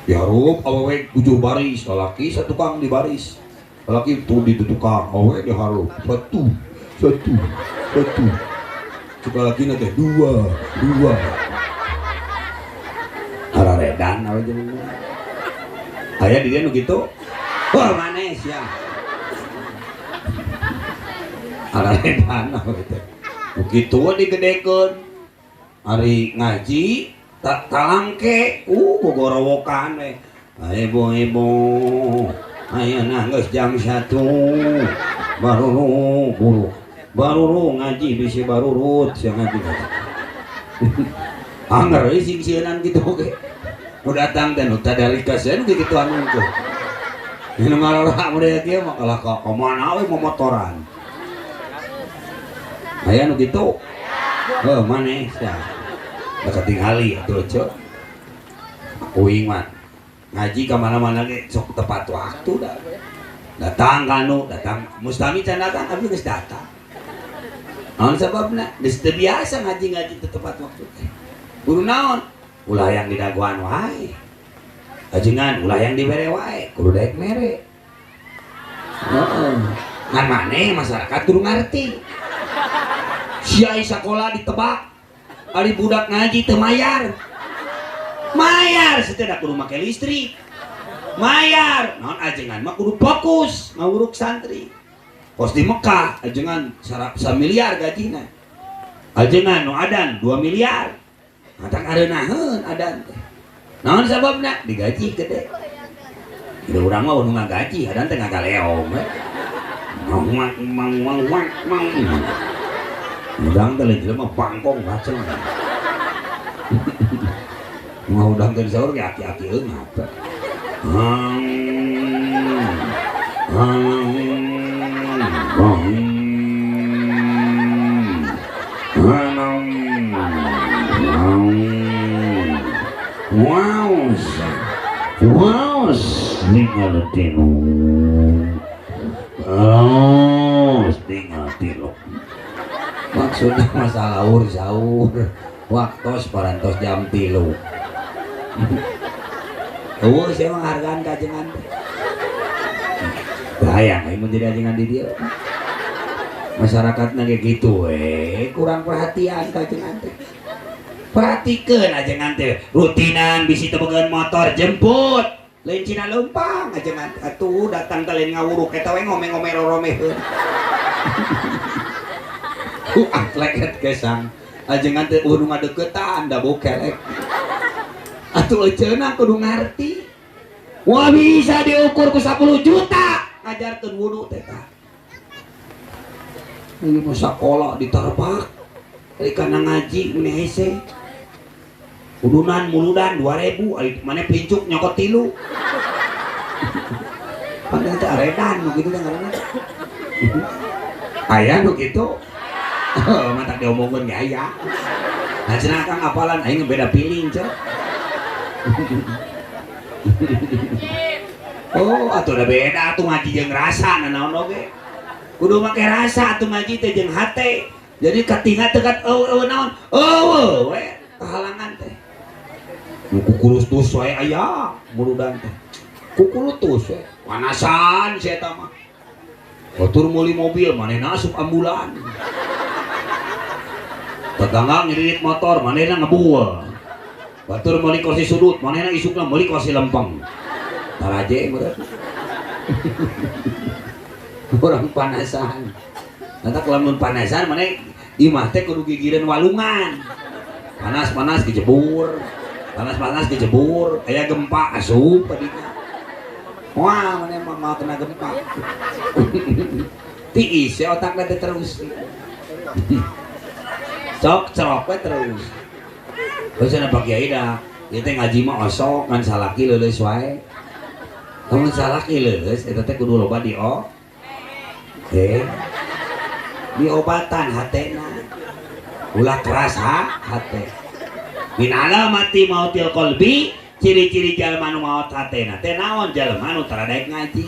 Diharup awewe 7 baris, lalaki satukang di baris. Lalaki tuh di tukang, awewe diharup. Satu, satu, satu. Cuk lalaki na teh 2, 2. Hararedan awe jelema. Aya di dieu nu kitu? Wah, maneh sia. Hararedan awe teh. Nu kitu we digedekeun. Ari ngaji tak talangke, gogorowokan we. Ibu-ibu, ayeuna geus jam 1. Baruru buru. Baruru ngaji bisi barurut sia ngaji. Anger euy sing sieunan kitu oge. Nu datang teh nu tadarikas nu kitu anu teh. Nu ngarora model kieu mah kalah ka mana we momotoran. Aya nu kitu? Heuh maneh sia. Da katingali atuh ceu. Uing mah ngaji ka mana-mana ge sok tepat waktu da. Datang kanu, datang mustami can datang abdi geus datang. Naon sababna? Geus teu biasa ngaji-ngaji teu tepat waktu teh. Guru naon? Ulah yang didagoan wae. Ajengan ulah yang dibere wae, kudu daek mere. Heeh. Ngan maneh masyarakat kudu ngarti. Sia sakola ditebak, ari budak ngaji teu mayar. Mayar sateudah kudu make listrik. Mayar, naon ajengan mah kudu fokus ngawuruk santri. Kos di Mekah ajengan samiliar gajina. Ajengan nu adan 2 miliar. Matak areunaheun adan teh. Naon sababna? Digaji gede. Ieu urang mah nu ngagaji, adan teh ngagaleong we. Mang mang mang mang mang. Udang teh lain jelema bangkong kacang. Mau udang teh sahur ge aki-aki eungap. Wow, wow, tinggal tilu, oh, tinggal tilu. Maksudnya masalah sahur, waktos parantos jam 3. Oh, saya menghargaan kajengan. Bayang, ini jadi ajengan di dia. Masyarakatnya kayak gitu, kurang perhatian kajengan teh. Perhatikan ajengan teh, rutinan bisi tebegan motor jemput, lain cina lempang ajengan atuh datang teh lain ngawuruk eta we ngome-ngome roromeheun. Ku atleket kesang, ajengan teh udah ngadeukeutan da bokelek. Atuh eceuna kudu ngarti. Wah bisa diukur ku 10 juta ngajarkeun wudu teh tah. Ini mah sakola ditarbak, ari kana ngaji meni hese. Udunan muludan 2000, ari mane pincuk nyokot 3. Padahal teh aredan nu kitu teh ngaranna. Aya nu kitu. Mata diomongkeun ge aya. Nah cenah Kang apalan aing beda piling ceu. Oh, atuh da beda atuh ngaji jeung rasa nanaon oge. Kudu make rasa atuh ngaji teh jeung hate. Jadi katinga tekat eueuh naon? Eueuh we kahalangan teh. Nu kukurus wae aya muludan teh. Kukurutus we. Panasan si eta mah. Batur meuli mobil manehna asup ambulan. Tetangga ngiririt motor manehna ngebual. Batur meuli kursi sudut manehna isukna meuli kursi lempeng. Taraje meureun. Orang panasan. Nanti lamun panasan maneh imah teh kudu gigireun walungan. Panas-panas kejebur. Panas-panas kejebur, aya gempa asup tadinya. Wah, maneh mah mau kena gempa. Tiis ya otakna teh terus. Sok cerok we terus. Terus cenah Pak Kiai dah, ieu teh ngaji mah osok ngan salaki leuleus wae. Lamun salaki leuleus eta teh kudu loba di o. Diobatan hatena. Ulah keras ha hate. Min alamati mautil qalbi, ciri-ciri jalma nu maot hatena teh naon? Jalma nu tara daek ngaji.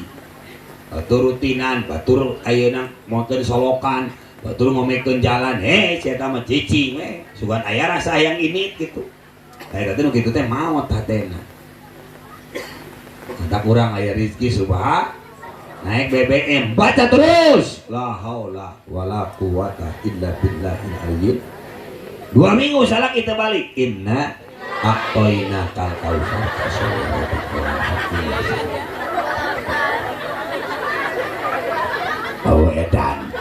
Batur rutinan, batur ayeuna mokeun solokan, batur ngomekeun jalan, si eta mah cicing we, sugan aya rasa hayang ini gitu. Eta teh nu kitu teh maot hatena. Mantap urang aya rezeki subha naik BBM baca terus la haula wala quwata illa billahil aliyyil. 2 minggu salah kita balik inna a'toina kal kautsar. Oh edan.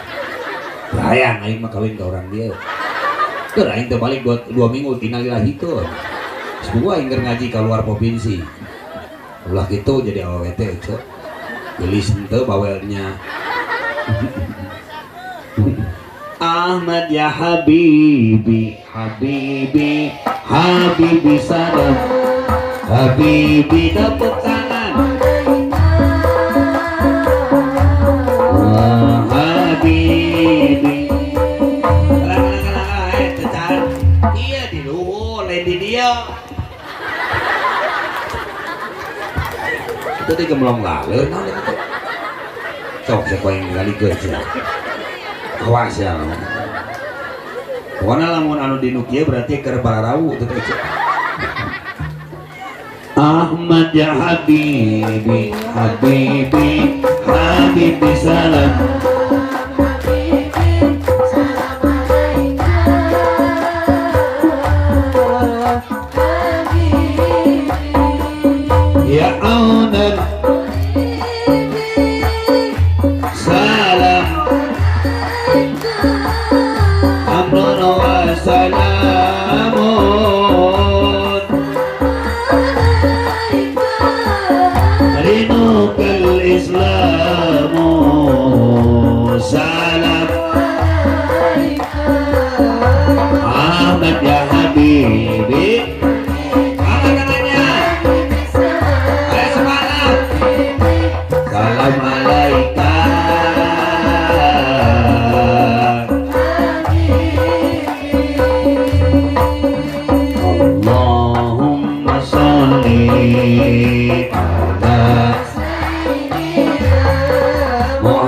Sayang aing mah kawin ka orang dia. Keur aing teh balik 2 minggu innalillahi teu. Semua aing keur ngaji ka luar provinsi. Ulah kitu jadi awewe teh ceu. Gelis henteu bawelnya. Ahmad ya habibi, habibi, habibi salam, habibi tepuk tangan. Wah habibi. Kalah tecar. Iya di luhur, lain di dia. Itu di gemblong laleur naon itu. Sok siapa yang ngalikeun sia. Awas ya. Pokoknya lamun anu di nu kieu berarti keur bararau teh teh. Ahmad ya habibi, habibi, habibi salam. Habibi salam alaika. Habibi Ya aunan salam amrun wa salamun rinukal islamu.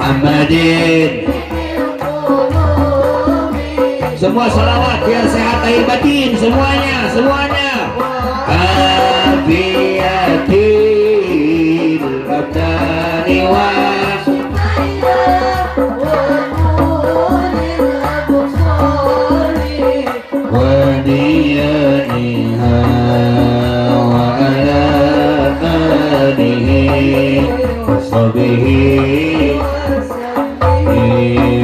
Muhammadin. Semua salawat biar sehat lahir batin semuanya, semuanya. Afiyatil abdani wa wa diyaniha wa ala alihi wa sahbihi.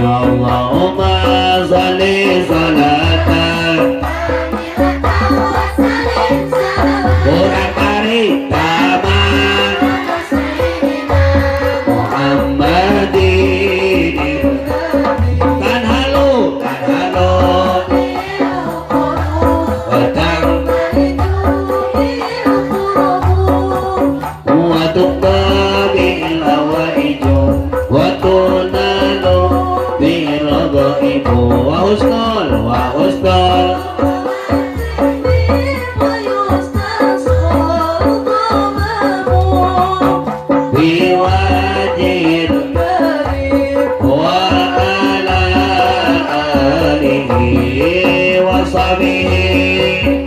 Allahumma sholli salatan Quran kari taman Muhammadin tanhalu tanhalu watang wa tuqabil awaijo wa tunalu bil ghaibu wa husnul wa husnul biwajid wa ala alihi wa sahbihi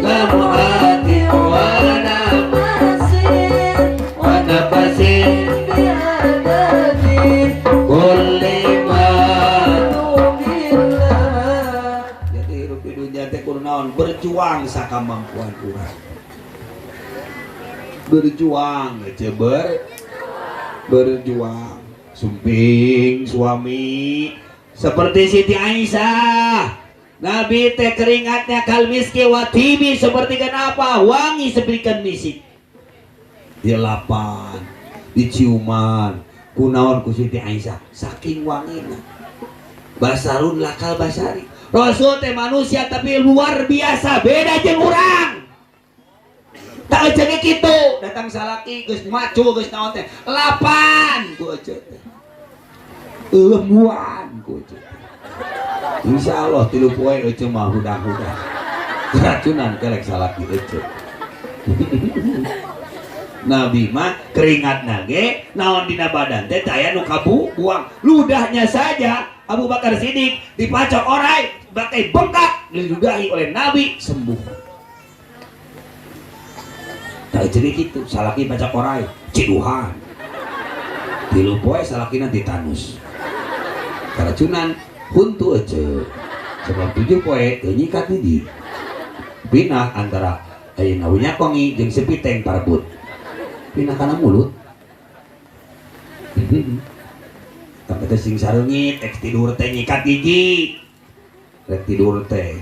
lamuhati wa nafasin kulli ma. Jadi hidup di dunia teh kudu naon, berjuang sakamampuan urang. Berjuang aja berjuang. Sumping suami seperti Siti Aisyah. Nabi teh keringatnya kalmiski wa tibi, seperti kenapa wangi seperti misik. Dilapan, diciuman, kunaon ku Siti Aisyah saking wangina. Basarun lakal basari. Rasul teh manusia tapi luar biasa, beda jeung urang. Tak aja kitu, datang salaki geus macu geus naon teh. Lapan ku aja teh. Eueuh ku aja. Insyaallah 3 poe euceu mah hudang-hudang. Keracunan kelek salaki euceu. Nabi mah keringatna ge naon dina badan teh aya nu kabu buang. Ludahnya saja Abu Bakar Siddiq dipacok orai bakai bengkak diludahi oleh Nabi sembuh. Tak jadi gitu, salaki pacok orai ciduhan. 3 poe salakina tetanus. Keracunan huntu aja. Sebab 7 poe teu nyikat hiji. Pinah antara ayeuna minyak wangi jeung sepiteng parebut. Pinah kana mulut. Tapi teh sing sareungit rek tidur teh nyikat gigi. Rek tidur teh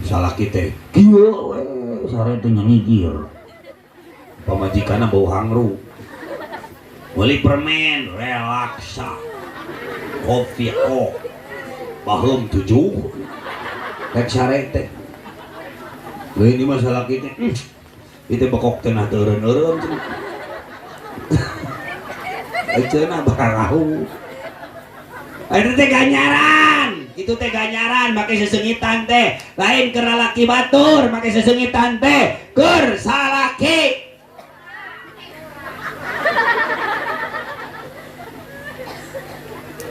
salaki teh kieu we sare teh nyigir. Pamajikanna bau hangru. Meuli permen relaksa. Kopi ok. Baheum 7. Rek sare teh. Leuh ini mah salaki teh. Itu bekok teh nah teu eureun-eureun cenah. Cenah barahu. Itu teh ganjaran. Itu teh ganjaran make sesengitan teh. Lain keur lalaki batur make sesengitan teh. Keur salaki.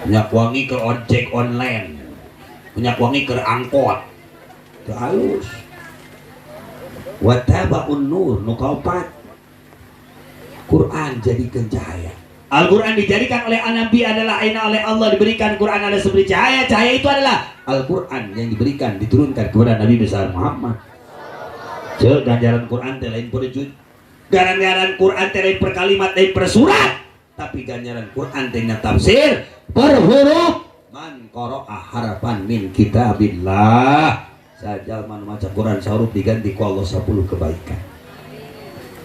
Minyak wangi ke ojek online. Minyak wangi ke angkot. Teu halus. Wattabaun nur nu kaopat. Quran jadikan cahaya. Al-Quran dijadikan oleh Nabi adalah aina oleh Allah diberikan Quran adalah seperti cahaya. Cahaya itu adalah Al-Quran yang diberikan diturunkan kepada Nabi besar Muhammad. Cek ganjaran Quran teh lain per juz. Ganjaran Quran teh lain per kalimat, lain per surat. Tapi ganjaran Quran teh tafsir per huruf. Man qara'a harfan min kitabillah. Sajalma nu maca Quran sahuruf diganti ku Allah 10 kebaikan.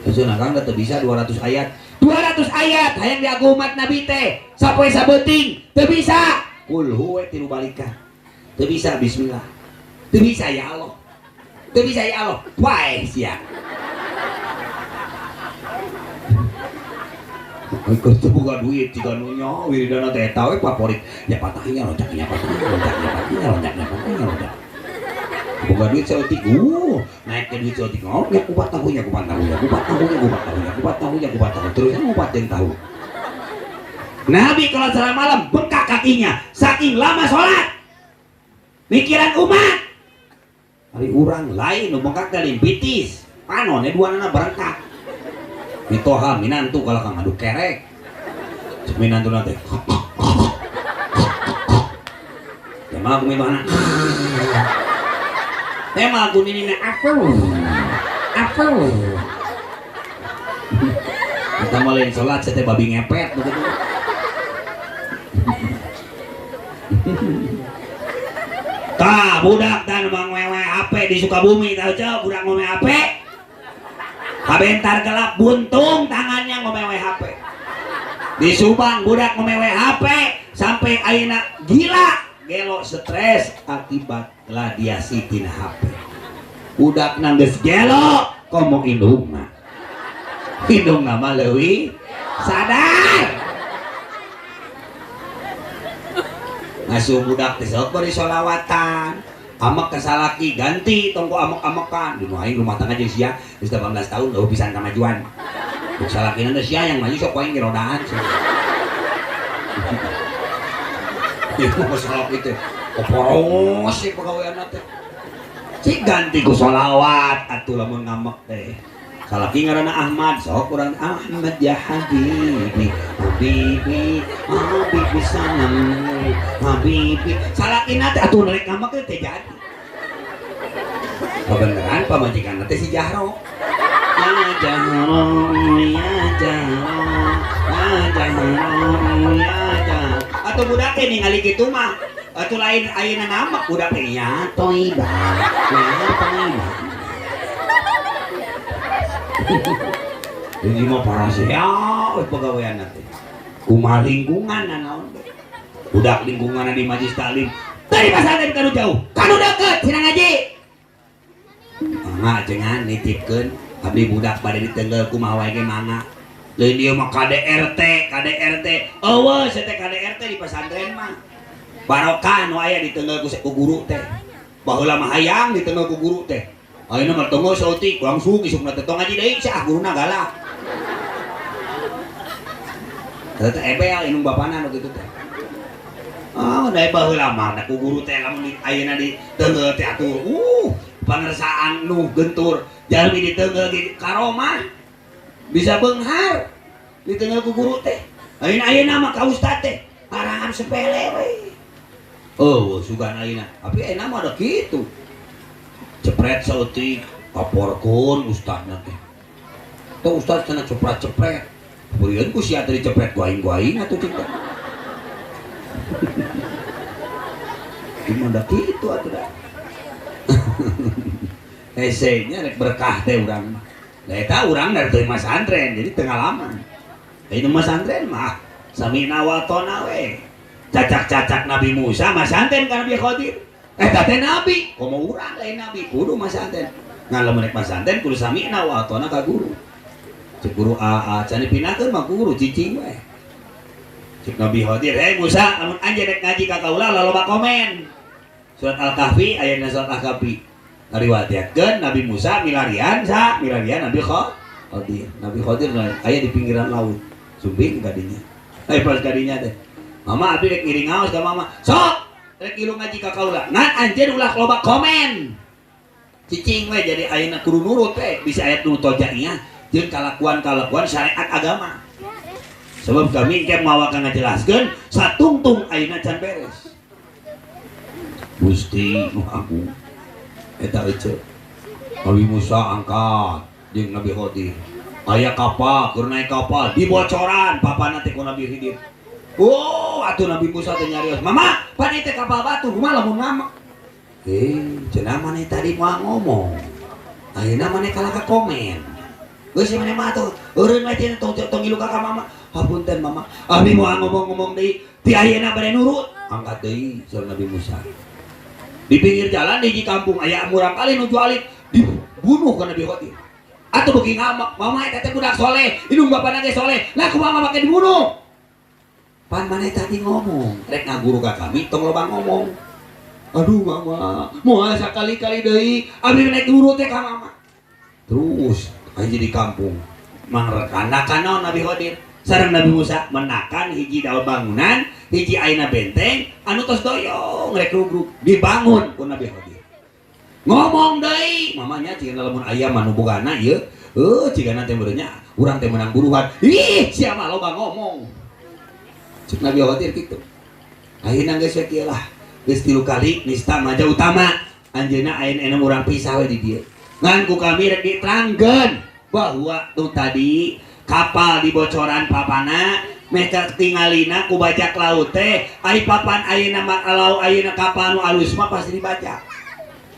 Cenah Kang teu bisa 200 ayat. 200 ayat hayang diagu umat Nabi teh sapoe sabeuting teu bisa. Kul huwa 3 balikan. Teu bisa bismillah. Teu bisa ya Allah. Teu bisa ya Allah. Wae sia. Ikut teu boga duit jiga nu nya wiridana teh eta we favorit. Nya patahnya loncat nya patahnya loncat nya patahnya loncat nya patahnya loncat. Boga duit saeutik, naik ke duit saeutik, oh, nya kupat tahu, nya kupat tahu, nya kupat tahu, nya kupat tahu, nya kupat tahu, nya kupat tahu, terusnya ngupat jeung tahu. Nabi kalau sholat malam bengkak kakinya saking lama sholat. Mikiran umat. Hari urang lain nu bengkak teh limpitis. Panone duanana berengkak. Mitoha minantu kalau kang adu kerek. Cek minantu nanti. Jamaah ku mitohana. Tema ku ninina aku. Aku. Kita mulai sholat saya babi ngepet begitu. Tah budak dan mang wewe HP di Sukabumi tahu ceu budak ngome HP. Kabentar gelap buntung tangannya ngome HP. Di Subang budak ngome HP sampai ayeuna gila gelo stres akibat radiasi tina HP. Budak nanggeus gelo komo indungna. Indungna mah leuwih sadar. Ngasuh budak teh sok bari sholawatan. Amek ka salaki ganti tong ku amek-amekan. Di nu aing rumah tangga jeung sia geus 18 tahun eueuh pisan kamajuan. Ku salakina teh sia yang maju sok ku aing gerodaan sia. Ieu mah salaki teh koporos sih pagaweanna teh. Cik ganti ku sholawat atuh lamun ngamek teh. Salaki ngaranna Ahmad, sok urang Ahmad ya habibi, habibi, habibi sanam, habibi. Salakina teh atuh rek ngamek teh jadi. Kebeneran pamajikanna teh si Jahro. Ya Jahro, ya Jahro, ya Jahro, ya Jahro. Atuh budak teh ningali kitu mah, atuh lain ayeuna ngamek budak teh ya toibah, ya toibah. Jadi mah parah sia pegawaian teh. Kumaha lingkungan naon teh. Budak lingkungan di majlis taklim. Dari pasantren kanu jauh, kanu deket cenah ngaji. Mangga cenah nitipkeun abdi budak bade ditenggel kumaha wae ge mangga. Lain dieu mah KDRT, KDRT. Eueuh sia teh KDRT di pasantren mah. Barokah nu aya ditenggel ku guru teh. Baheula mah hayang ditenggel ku guru teh. Ayeuna mah tonggo saeutik langsung isukna teh tong ngaji deui sia guruna galak. Eta teh ebel indung bapana nu kitu teh. Ah, da baheula mah da ku guru teh lamun ayeuna ditenggel teh atuh pangersaan nu gentur jalmi ditenggel di karomah bisa beunghar ditenggel ku guru teh. Ayeuna ayeuna mah ka ustad teh arangan sepele we. Oh, sugan ayeuna. Tapi ayeuna mah da kitu. Cepret saeutik kaporkeun ustadna teh. Teh ustad cenah cepret-cepret. Beureun ku sia teh dicepret ku aing-ku aing atuh cik teh. Gimana kitu atuh da. Hese nya rek berkah teh urang mah. Da eta urang dari teu masantren jadi teu ngalaman. Da ieu masantren mah samina wa tona we. Cacak-cacak Nabi Musa masantren ka Nabi Khadir. Eta teh nabi, komo urang lain nabi, kudu masantren. Ngan lamun rek masantren kudu samina wa atona ka guru. Cek guru a can dipinakeun mah guru cicing we. Cek Nabi Khadir, "Hei Musa, lamun anjeun rek ngaji ka kaula laloba komen." Surat Al-Kahfi ayatna surat Al-Kahfi. Ngariwayatkeun Nabi Musa milarian sa, milarian Nabi Khadir. Nabi Khadir aya di pinggiran laut. Sumbing kadinya. Pas kadinya teh. Mama abdi rek ngiring ngaos ka mama. Sok rek ilu ngaji ka kaula. Ngan anjeun ulah loba komen. Cicing we jadi ayeuna kudu nurut we bisa ayat nu tojaiyah jeung kalakuan-kalakuan syariat agama. Sebab kami engke mawa ka ngajelaskeun satungtung ayeuna can beres. Gusti nu agung eta ece. Nabi Musa angkat jeung Nabi Khadir. Aya kapal, keur naik kapal dibocoran papana teh ku Nabi Khidir. Oh, atuh Nabi Musa teh nyarios, "Mama, pan ieu teh kapal batu, kumaha lamun ngamek?" Cenah maneh tadi moal ngomong. Ayeuna maneh kalah ka komen. Geus maneh mah atuh eureun we cenah tong tong ngilu ka mama. Hapunten mama, abdi moal ngomong-ngomong deui. Ti ayeuna bade nurut. Angkat deui saur Nabi Musa. Di pinggir jalan di kampung aya murang kali nuju alit dibunuh ku Nabi Khadir. Atuh beuki ngamek, mama eta teh budak soleh, indung bapana ge soleh. Lah kumaha mama make dibunuh? Pan maneh tadi ngomong, rek ngaguru ka kami tong loba ngomong. Aduh mama, moal sakali-kali deui abdi naik nurut teh ka mama. Terus aja di kampung mangrekana kana Nabi Khadir. Sareng Nabi Musa menakan hiji daun bangunan, hiji aina benteng anu tos doyong rek rugrug dibangun ku Nabi Khidir. Ngomong deui, mamanya cigana lamun aya mah nu bogana ieu, heuh cigana teh meureun nya urang teh meunang buruhan. Ih, sia mah loba ngomong. Cek Nabi Khidir kitu. Ayeuna geus we kieu lah. Geus 3 kali nista maja utama. Anjeunna ayeuna urang pisah we di dieu. Ngan ku kami rek diterangkeun bahwa tuh tadi kapal dibocoran papana meh tingalina ku bajak laut teh ari papan ayeuna mah kalau ayeuna kapal nu alus mah pasti dibajak.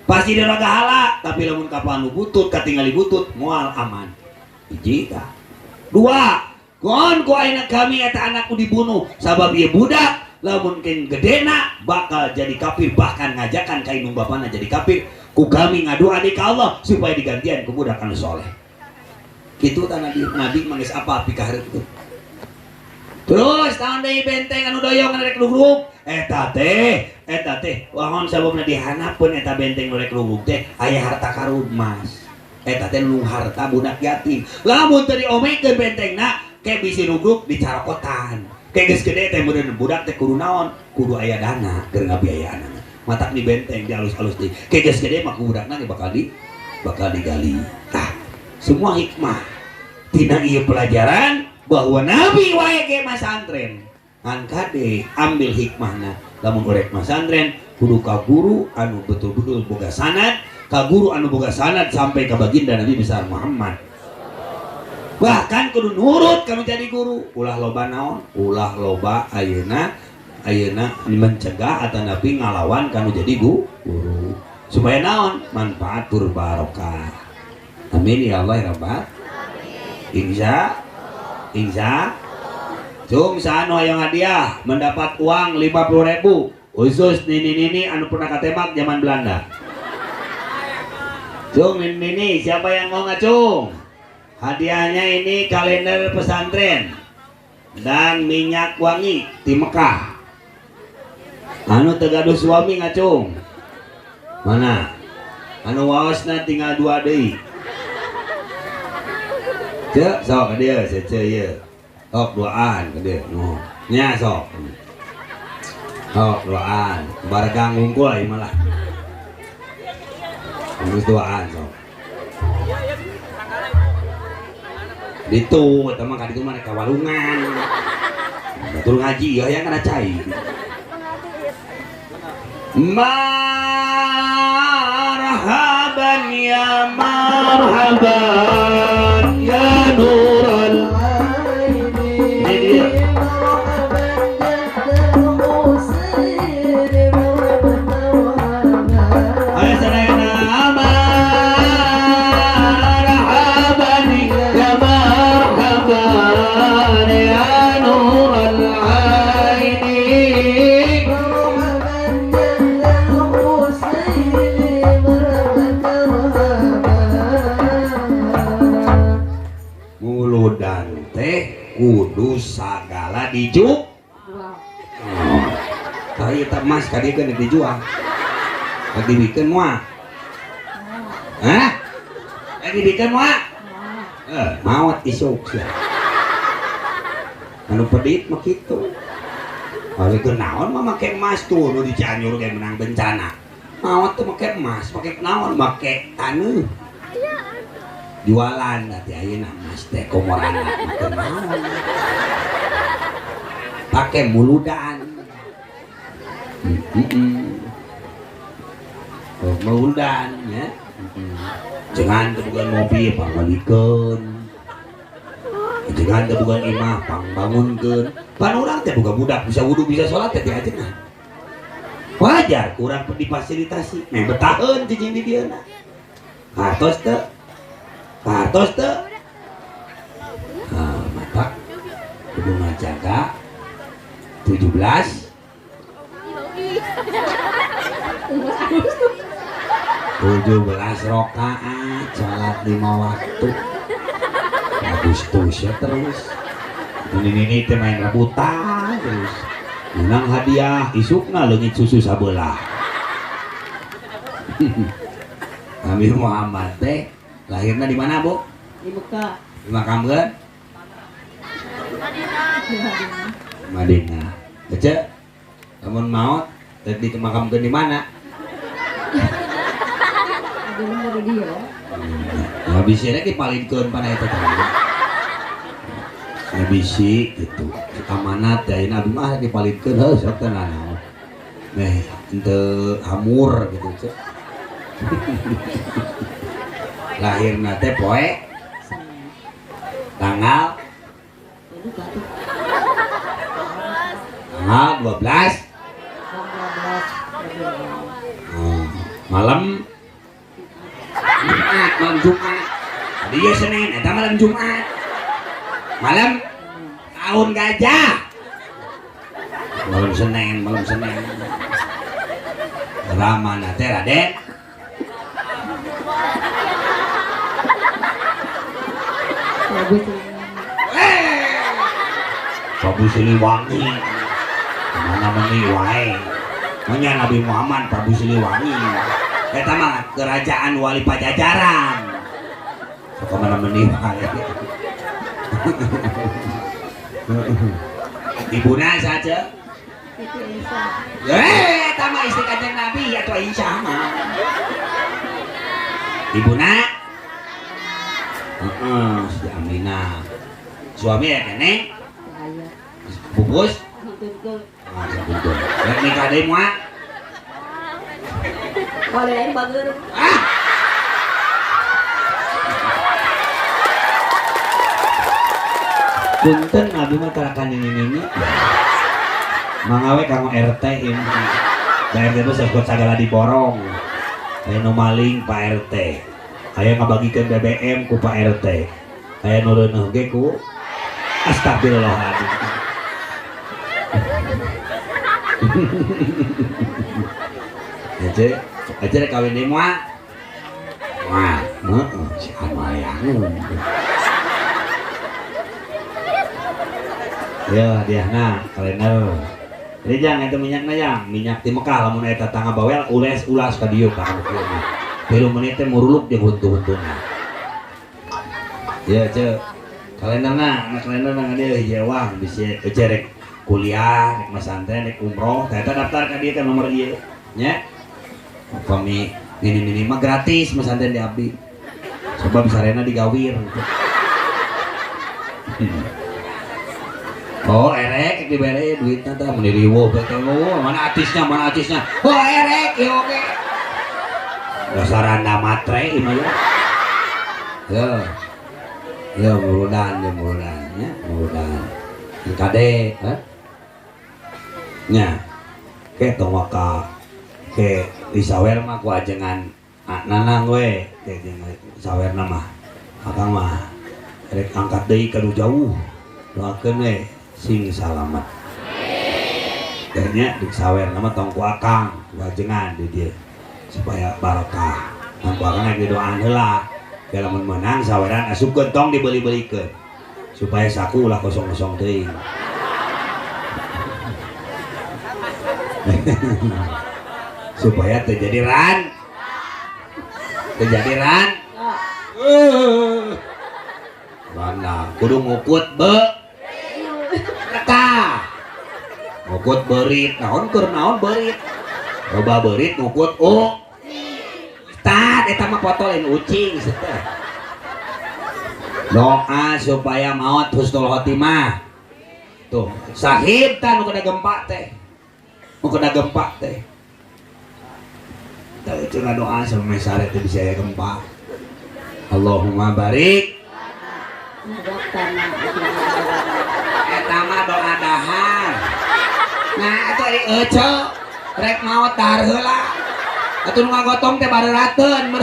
Pasti diragahala, tapi lamun kapal nu butut katingali butut moal aman. Hiji tah. Dua, kon ku ayeuna kami eta anakku dibunuh sabab ieu budak lamun ken gedena bakal jadi kafir bahkan ngajakan ka indung bapana jadi kafir. Ku kami ngadoa di ka Allah supaya digantian ku budak anu soleh. Kitu tah Nabi, Nabi mah geus apa pikahareup teh. Terus tahun deui benteng anu doyong rek lugrug eta teh wangon sababna dihanapeun eta benteng nu rek lugrug teh aya harta karun emas. Eta teh nu harta budak yatim. Lamun teu diomekeun bentengna ke bisi lugrug dicarokotan. Ke geus gede teh meureun budak teh kudu naon? Kudu aya dana keur ngabiayaanana. Matak di benteng di alus-alus deui. Ke geus gede mah ku budakna ge bakal digali. Tah, semua hikmah tina ieu pelajaran bahwa Nabi wae ge masantren. Ngan kade ambil hikmahna. Lamun urek masantren kudu ka guru anu betul-betul boga sanad, ka guru anu boga sanad sampai ka baginda Nabi besar Muhammad. Bahkan kudu nurut kalau jadi guru. Ulah loba naon? Ulah loba ayeuna mencegah atau nabi ngalawan kanu jadi guru. Supaya naon? Manfaat tur barokah. Amin ya Allah ya Rabbal. Insya Insya Cung sanu hayang hadiah mendapat uang 50.000 khusus nini-nini anu pernah katembak zaman Belanda. Cung nini-nini siapa yang mau ngacung? Hadiahnya ini kalender pesantren dan minyak wangi di Mekah. Anu tegaduh suami ngacung. Mana? Anu waosna tinggal 2 deui. Cek sok ka dieu cece ieu. Sok duaan ka dieu. Nu. Nya sok. Sok duaan. Baregang hungkul ieu mah lah. Geus duaan sok. Ditu eta mah ka ditu mah rek ka walungan. Batur ngaji ieu hayang kana cai. Marhaban ya marhaban ya nurul aini marhaban jadal Husain marhaban ayo marhaban ya marhaban ya nurul aini marhaban jadal Husain marhaban. Muludan teh kudu sagala dijuk. Tah ieu teh emas ka dieu keun dijual. Rek dibikeun moal? Hah? Rek dibikeun moal? Maot isuk sia. Anu pedit mah kitu. Ari keur naon mah make emas tuh nu di Cianjur ge menang bencana. Maot teh make emas, make naon? Make taneuh. Jualan nanti ayeuna emas teh komorana make naon? Pake muludan. Oh, muludan ya. Jangan teu boga mobil pangbalikeun. Jangan teu boga imah pangbangunkeun. Pan urang teh boga budak bisa wudu bisa salat teh diajengan. Wajar kurang difasilitasi. Meh betaheun cicing di dieu na. Kartos teu? Kartos teu? Nah, mata kudu ngajaga 17 rakaat salat 5 waktu. Agustus ya terus. Ini teh main rebutan terus. Menang hadiah isukna leungit susu sabelah. Nabi Muhammad teh lahirna di mana, Bu? Di Mekah. Dimakamkeun? Madinah. Ece, lamun maot rek dimakamkeun di mana? Ya bisi rek dipalidkeun pana eta teh. Ya bisi gitu. Amanat ya ayeuna abdi mah dipalidkeun heuh sok teh nanaon. Meh henteu hamur gitu ce. Lahirna teh poe tanggal 12 malam Jumat, malam Jumat. Tadi ya Senin, eta malam Jumat. Malam tahun gajah. Malam Senin, malam Senin. Ramana teh Raden. Prabu Siliwangi. Mana meni wae. Nya Nabi Muhammad Prabu Siliwangi. Eta mah kerajaan wali Pajajaran. Sok mana meni wae. Ibuna saja. Eta mah istri Kanjeng Nabi atuh Aisyah mah. Ibuna heeh, si Aminah. Suami ya nenek. Bubus. Ah, sampun. Rek nikah deui moal. Boleh aing bager. Ah. Punten abdi mah tara nini-nini. Mangawe kanggo RT ieu mah. Da RT mah sok sagala diborong. Aya nu maling Pak RT. Aya ngabagikeun BBM ku Pak RT. Aya nu reuneuh ge ku astagfirullahaladzim. Aja, aja rek kawin deui moal. Moal, heeh, si Amayangeun. Ya, hadiahna kalender. Jadi jang eta minyakna jang, minyak ti Mekah lamun eta tangga bawel ules ulas ka dieu ka kieu. 3 menit teh muruluk jeung huntu-huntuna. Ya, ceu. Kalenderna, kalenderna ka dieu hiji ewang bisi ece rek kuliah, rek masantren, rek umroh, tah eta daftar ka dieu ka nomor ieu nya. Upami nini-nini mah gratis masantren di abdi. Sebab sarena digawir. Oh, erek dibere duitna tah mun diriweuh teh mana artisnya, mana artisnya. Oh, erek ieu oge. Dasarana matre ieu mah ya. Ya. Ya murudan, ya murudan nya, murudan. Kade, ha? Nya. Ke tong waka ke disawer mah ku ajengan nanang we, ke jeung sawerna mah. Akang mah rek angkat deui ka nu jauh. Doakeun we sing salamet. Nya disawer nama tong ku akang, ku ajengan di dieu supaya barokah. Tong ku akang rek didoaan heula. Ya lamun menang saweran asupkeun tong dibeli-belikeun supaya saku ulah kosong-kosong teuing. Supaya terjadi ran. Terjadi ran. Mana kudu ngukut be. Tah. Ngukut beurit, naon keur naon beurit. Loba beurit ngukut oh. Tah eta mah potol ucing teh. Doa supaya maut husnul khotimah. Tuh, sahib tah nu kena gempa teh. Nu kena gempa teh. Tah cenah doa sampai sare teh bisa aya gempa. Allahumma barik. Eta mah doa dahar. Nah, atuh ari ece rek maot dahar heula. Atuh nu ngagotong teh barerateun.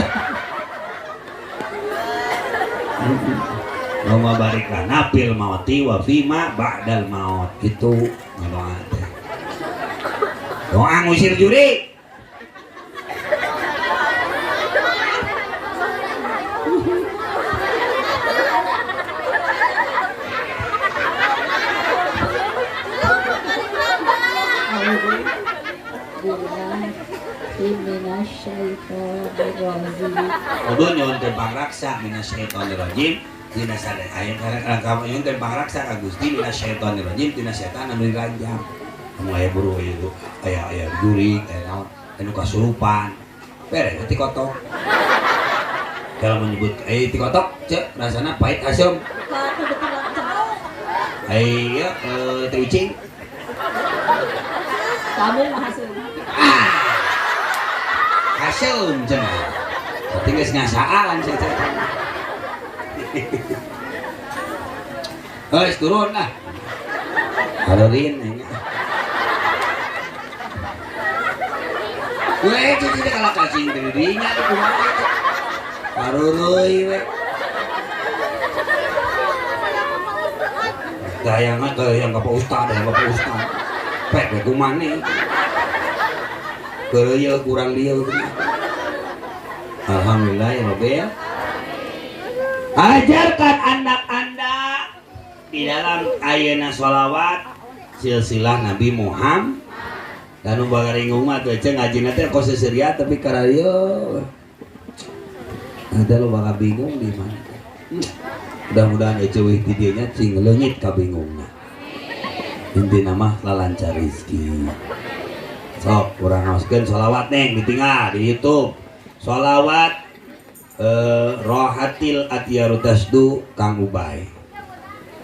Allahumma barik lana fil mauti wa fima ba'dal maut. Gitu doa teh. Doa ngusir juri. Kudu nyuhunkeun pangraksa minasyaitonirrajim. Dina sadaya aya kamu nyuhunkeun pangraksa ka Gusti dina syaitonir rajim tina setan anu diranjang. Anu aya buru ieu aya aya jurig aya naon anu kasurupan. Bere ti kotok. Kalau menyebut ti kotok cek rasana pahit asem. Ieu teh ucing. Kamu asem. Ah. Asem cenah. Berarti geus ngasaan sia teh. Heuh, turun lah. Harerin nya. We cuci teh kalau kasih dirinya tuh kumaha itu. Haruruy we. Dayangan yang ka Pak Ustad, yang ka Pak Ustad. Pek we kumane. Keureuy kurang dieu. Alhamdulillah ya Rabbil. Ajarkan anak Anda di dalam ayeuna sholawat silsilah Nabi Muhammad. Dan nu bagaringung mah teh ceng ngajina teh kos seserian tapi kararieu. Ada lo bakal bingung di mana. Mudah-mudahan eceuih ti dieu nya cing leungit kabingungna. Intina mah lalancar rezeki. Sok urang ngaoskeun sholawat neng ditinggal di YouTube. Sholawat Rohatil Atiyaru Tasdu Kang Ubay.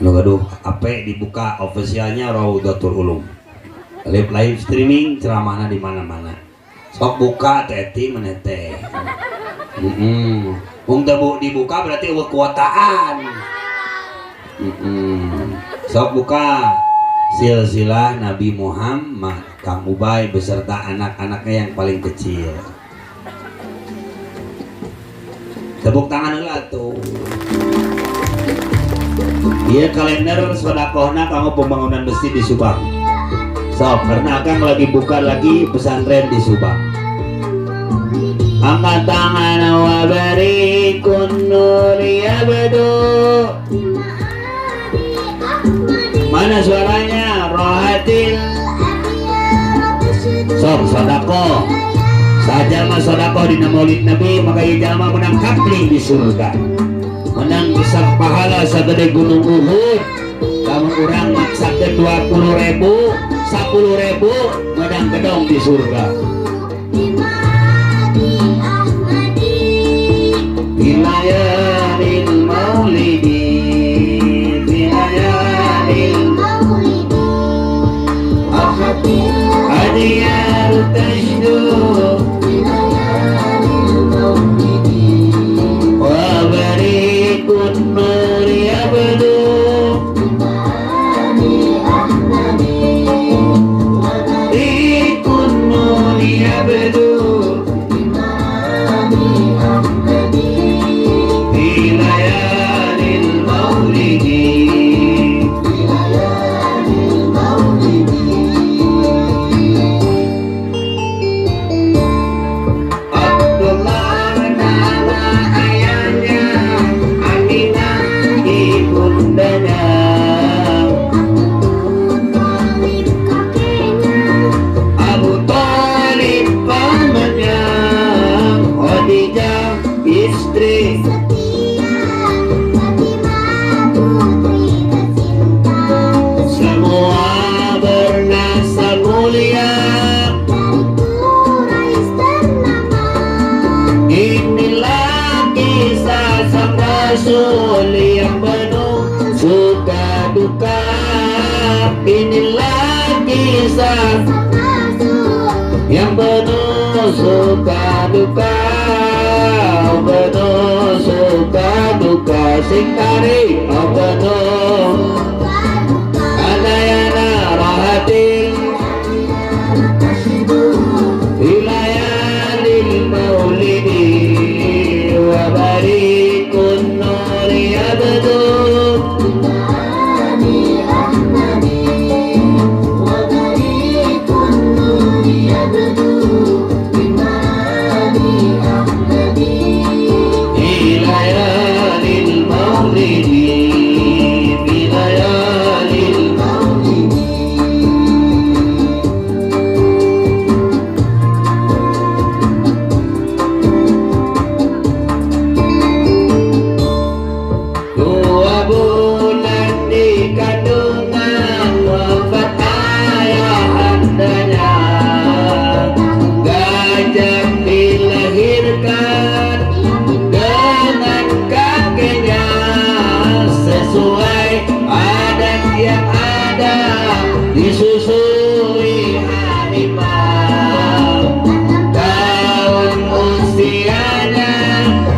Nu gaduh HP dibuka ofisialnya Raudatul Ulum. Live live streaming ceramahna di mana-mana. Sok buka teh maneh teh. Heeh. Mung teu dibuka berarti eueuh kuotaan. Sok buka silsilah Nabi Muhammad Kang Ubay beserta anak-anaknya yang paling kecil. Tepuk tangan heula tuh. Ieu kalender sodakohna kanggo pembangunan masjid di Subang. Sok, karena akang lagi buka lagi pesantren di Subang. Angkat tangan wa barikun nur yabdu. Mana suaranya? Rohatil. Sok sodakoh. Sajalma sodakoh dina maulid Nabi maka ieu jalma menang kapling di surga. Menang besar pahala sagede gunung Uhud. Lamun urang maksakeun 20.000, 10.000 menang gedong di surga. Bilayalil maulidi, bilayalil maulidi, adiyaru tajdu. Inilah kisah yang penuh suka duka, penuh suka duka, sing tari penuh anayana rohatil wilayalil maulidi wa barikun nuri abdu. Maulidi. Disusui Halimah. Tahun usianya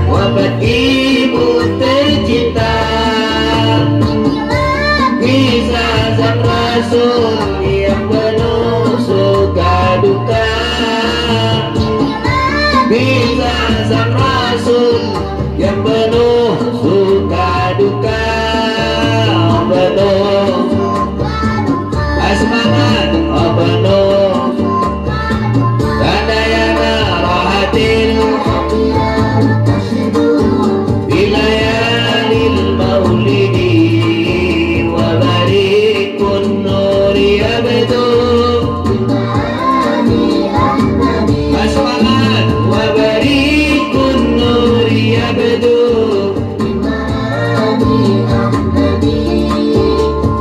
wafat ibu tercinta. Kisah sang Rasul yang penuh suka duka. Kisah sang Rasul yang penuh suka duka. Penuh semangat, oh penuh. Sadayana rahatil bilayalil maulidi wa barikun nuri abdu. Semangat wa barikun nuri abdu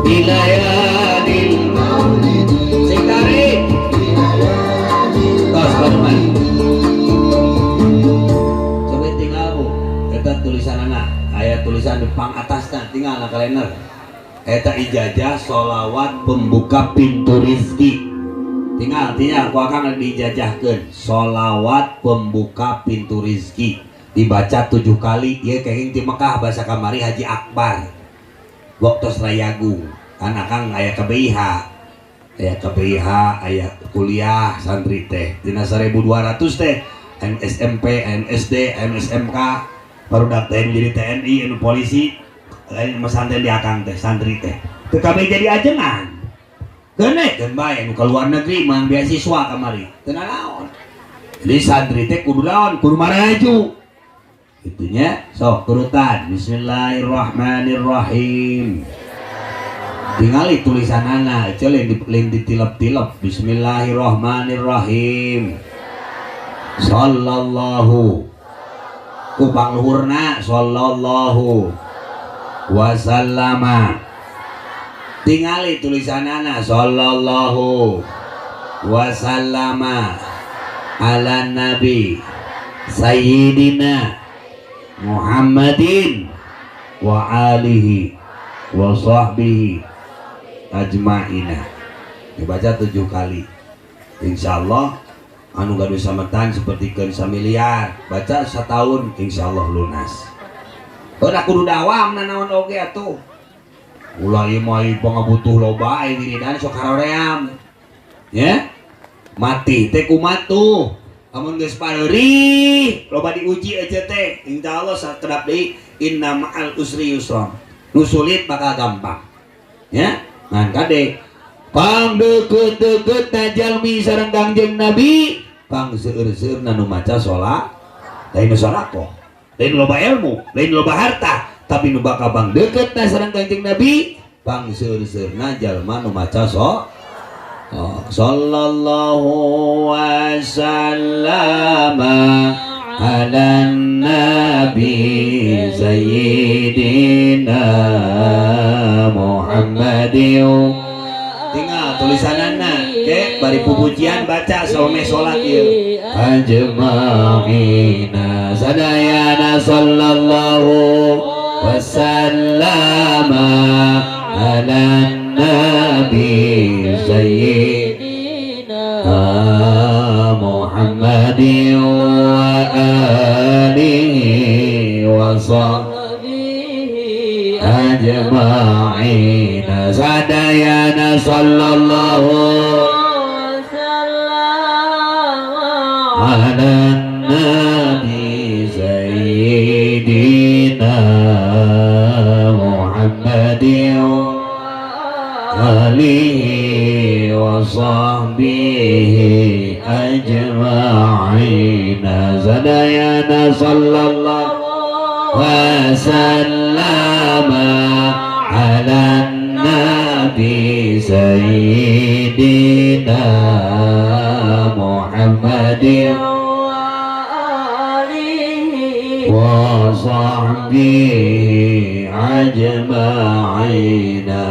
bilayalil maulidi. Sing tarik tos paduman. Coba tinggal bu, eta tulisan anak, aya tulisan di pang atasna, tinggal na kalender. Eta ijazah sholawat pembuka pintu rizki. Tinggal tinggal ku akang diijazahkeun sholawat pembuka pintu rizki. Dibaca 7 kali, ieu kenging ti Mekah bahasa kamari Haji Akbar. Waktu Rayagung, kan akang aya KBIH. Aya KBIH, aya kuliah santri teh. Dina 1200 teh SMP, MSD, MSMK, baru teh jadi TNI, anu polisi, lain pesantren di akang teh, santri teh. Teu kabeh jadi ajengan. Keun keun bae anu ka luar negeri menang beasiswa kamari. Teu nanaon. Jadi santri teh kudu naon? Kudu maraju. Itunya sok turutan Bismillahirrahmanirrahim. Tingali tulisanana, ece lain ditilep-tilep. Bismillahirrahmanirrahim. Sallallahu ku pangluhurna sallallahu wasallama. Tingali tulisanana sallallahu wasallama ala nabi sayyidina Muhammadin wa alihi wa sahbihi ajma'ina. Dibaca 7 kali. Insyaallah anu gaduh sametan seperti keun samiliar, baca setahun insyaallah lunas. Udah kudu dawam nanaon oge atuh. Ulah ieu mah ieu pangabutuh loba ai wiridan sok haroream. Ya? Mati teh kumatuh. Amun geus pareurih loba diuji aja teh, insyaallah sakedap deui inna ma'al usri yusra. Nu sulit bakal gampang. Ya? Ngan kade pang deukeut-deukeut na jalmi sareng Kangjeng Nabi, pang seueur-seueurna nu maca salat, lain nu sedekah, lain loba ilmu, lain loba harta, tapi nu bakal pang deukeutna sareng Kangjeng Nabi, pang seueur-seueurna jalma nu maca salat. Oh, sallallahu wasallama ala nabi sayyidina Muhammadin. Tinggal tulisanana ke bari pupujian baca saome salat ieu. Ajma'ina sadayana sallallahu wasallama ala nabi sayyidina Muhammadin wa alihi wa sahbihi ajma'ina sadayana sallallahu ala nabi sayyidina Muhammadin alihi wa sahbihi ajma'ina sadayana sallallahu wasallama ala nabi sayyidina Muhammadin wa sahbihi ajma'ina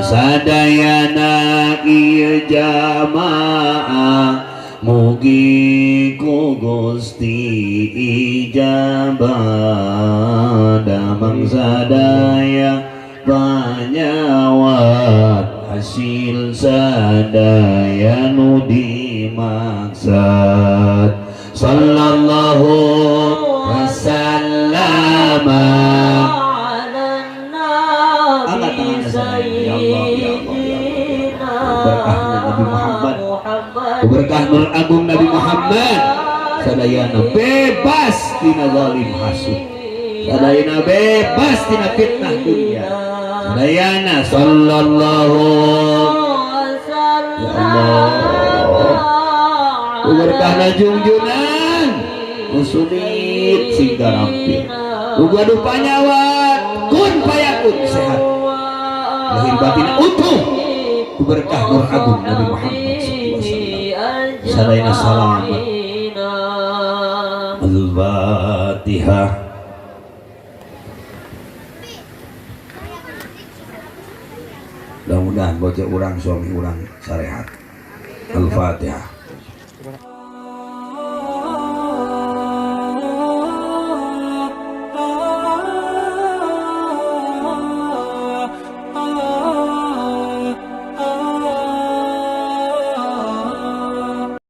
sadayana ieu jamaah mugi ku Gusti ijabah damang sadaya panyawat. Kahasil sadaya nu dimaksad. Sallallahu wasallama. Ala Angkat tangannya sana. Ya Allah, ya Allah, ya Allah. Berkahnya Nabi Muhammad, berkah nur agung Nabi Muhammad, sadayana bebas tina zalim hasud, sadayana bebas tina fitnah dunia, sadayana sallallahu. Ya Allah, berkahna jungjunan usulit sing garampil, ugaduh panyawat kun fayakun, sehat lahir batin utuh, berkah nur agung Nabi Muhammad SAW, sadayana salamat. Al-Fatihah. Mudah-mudahan bocah urang suami urang sarehat. Al-Fatihah.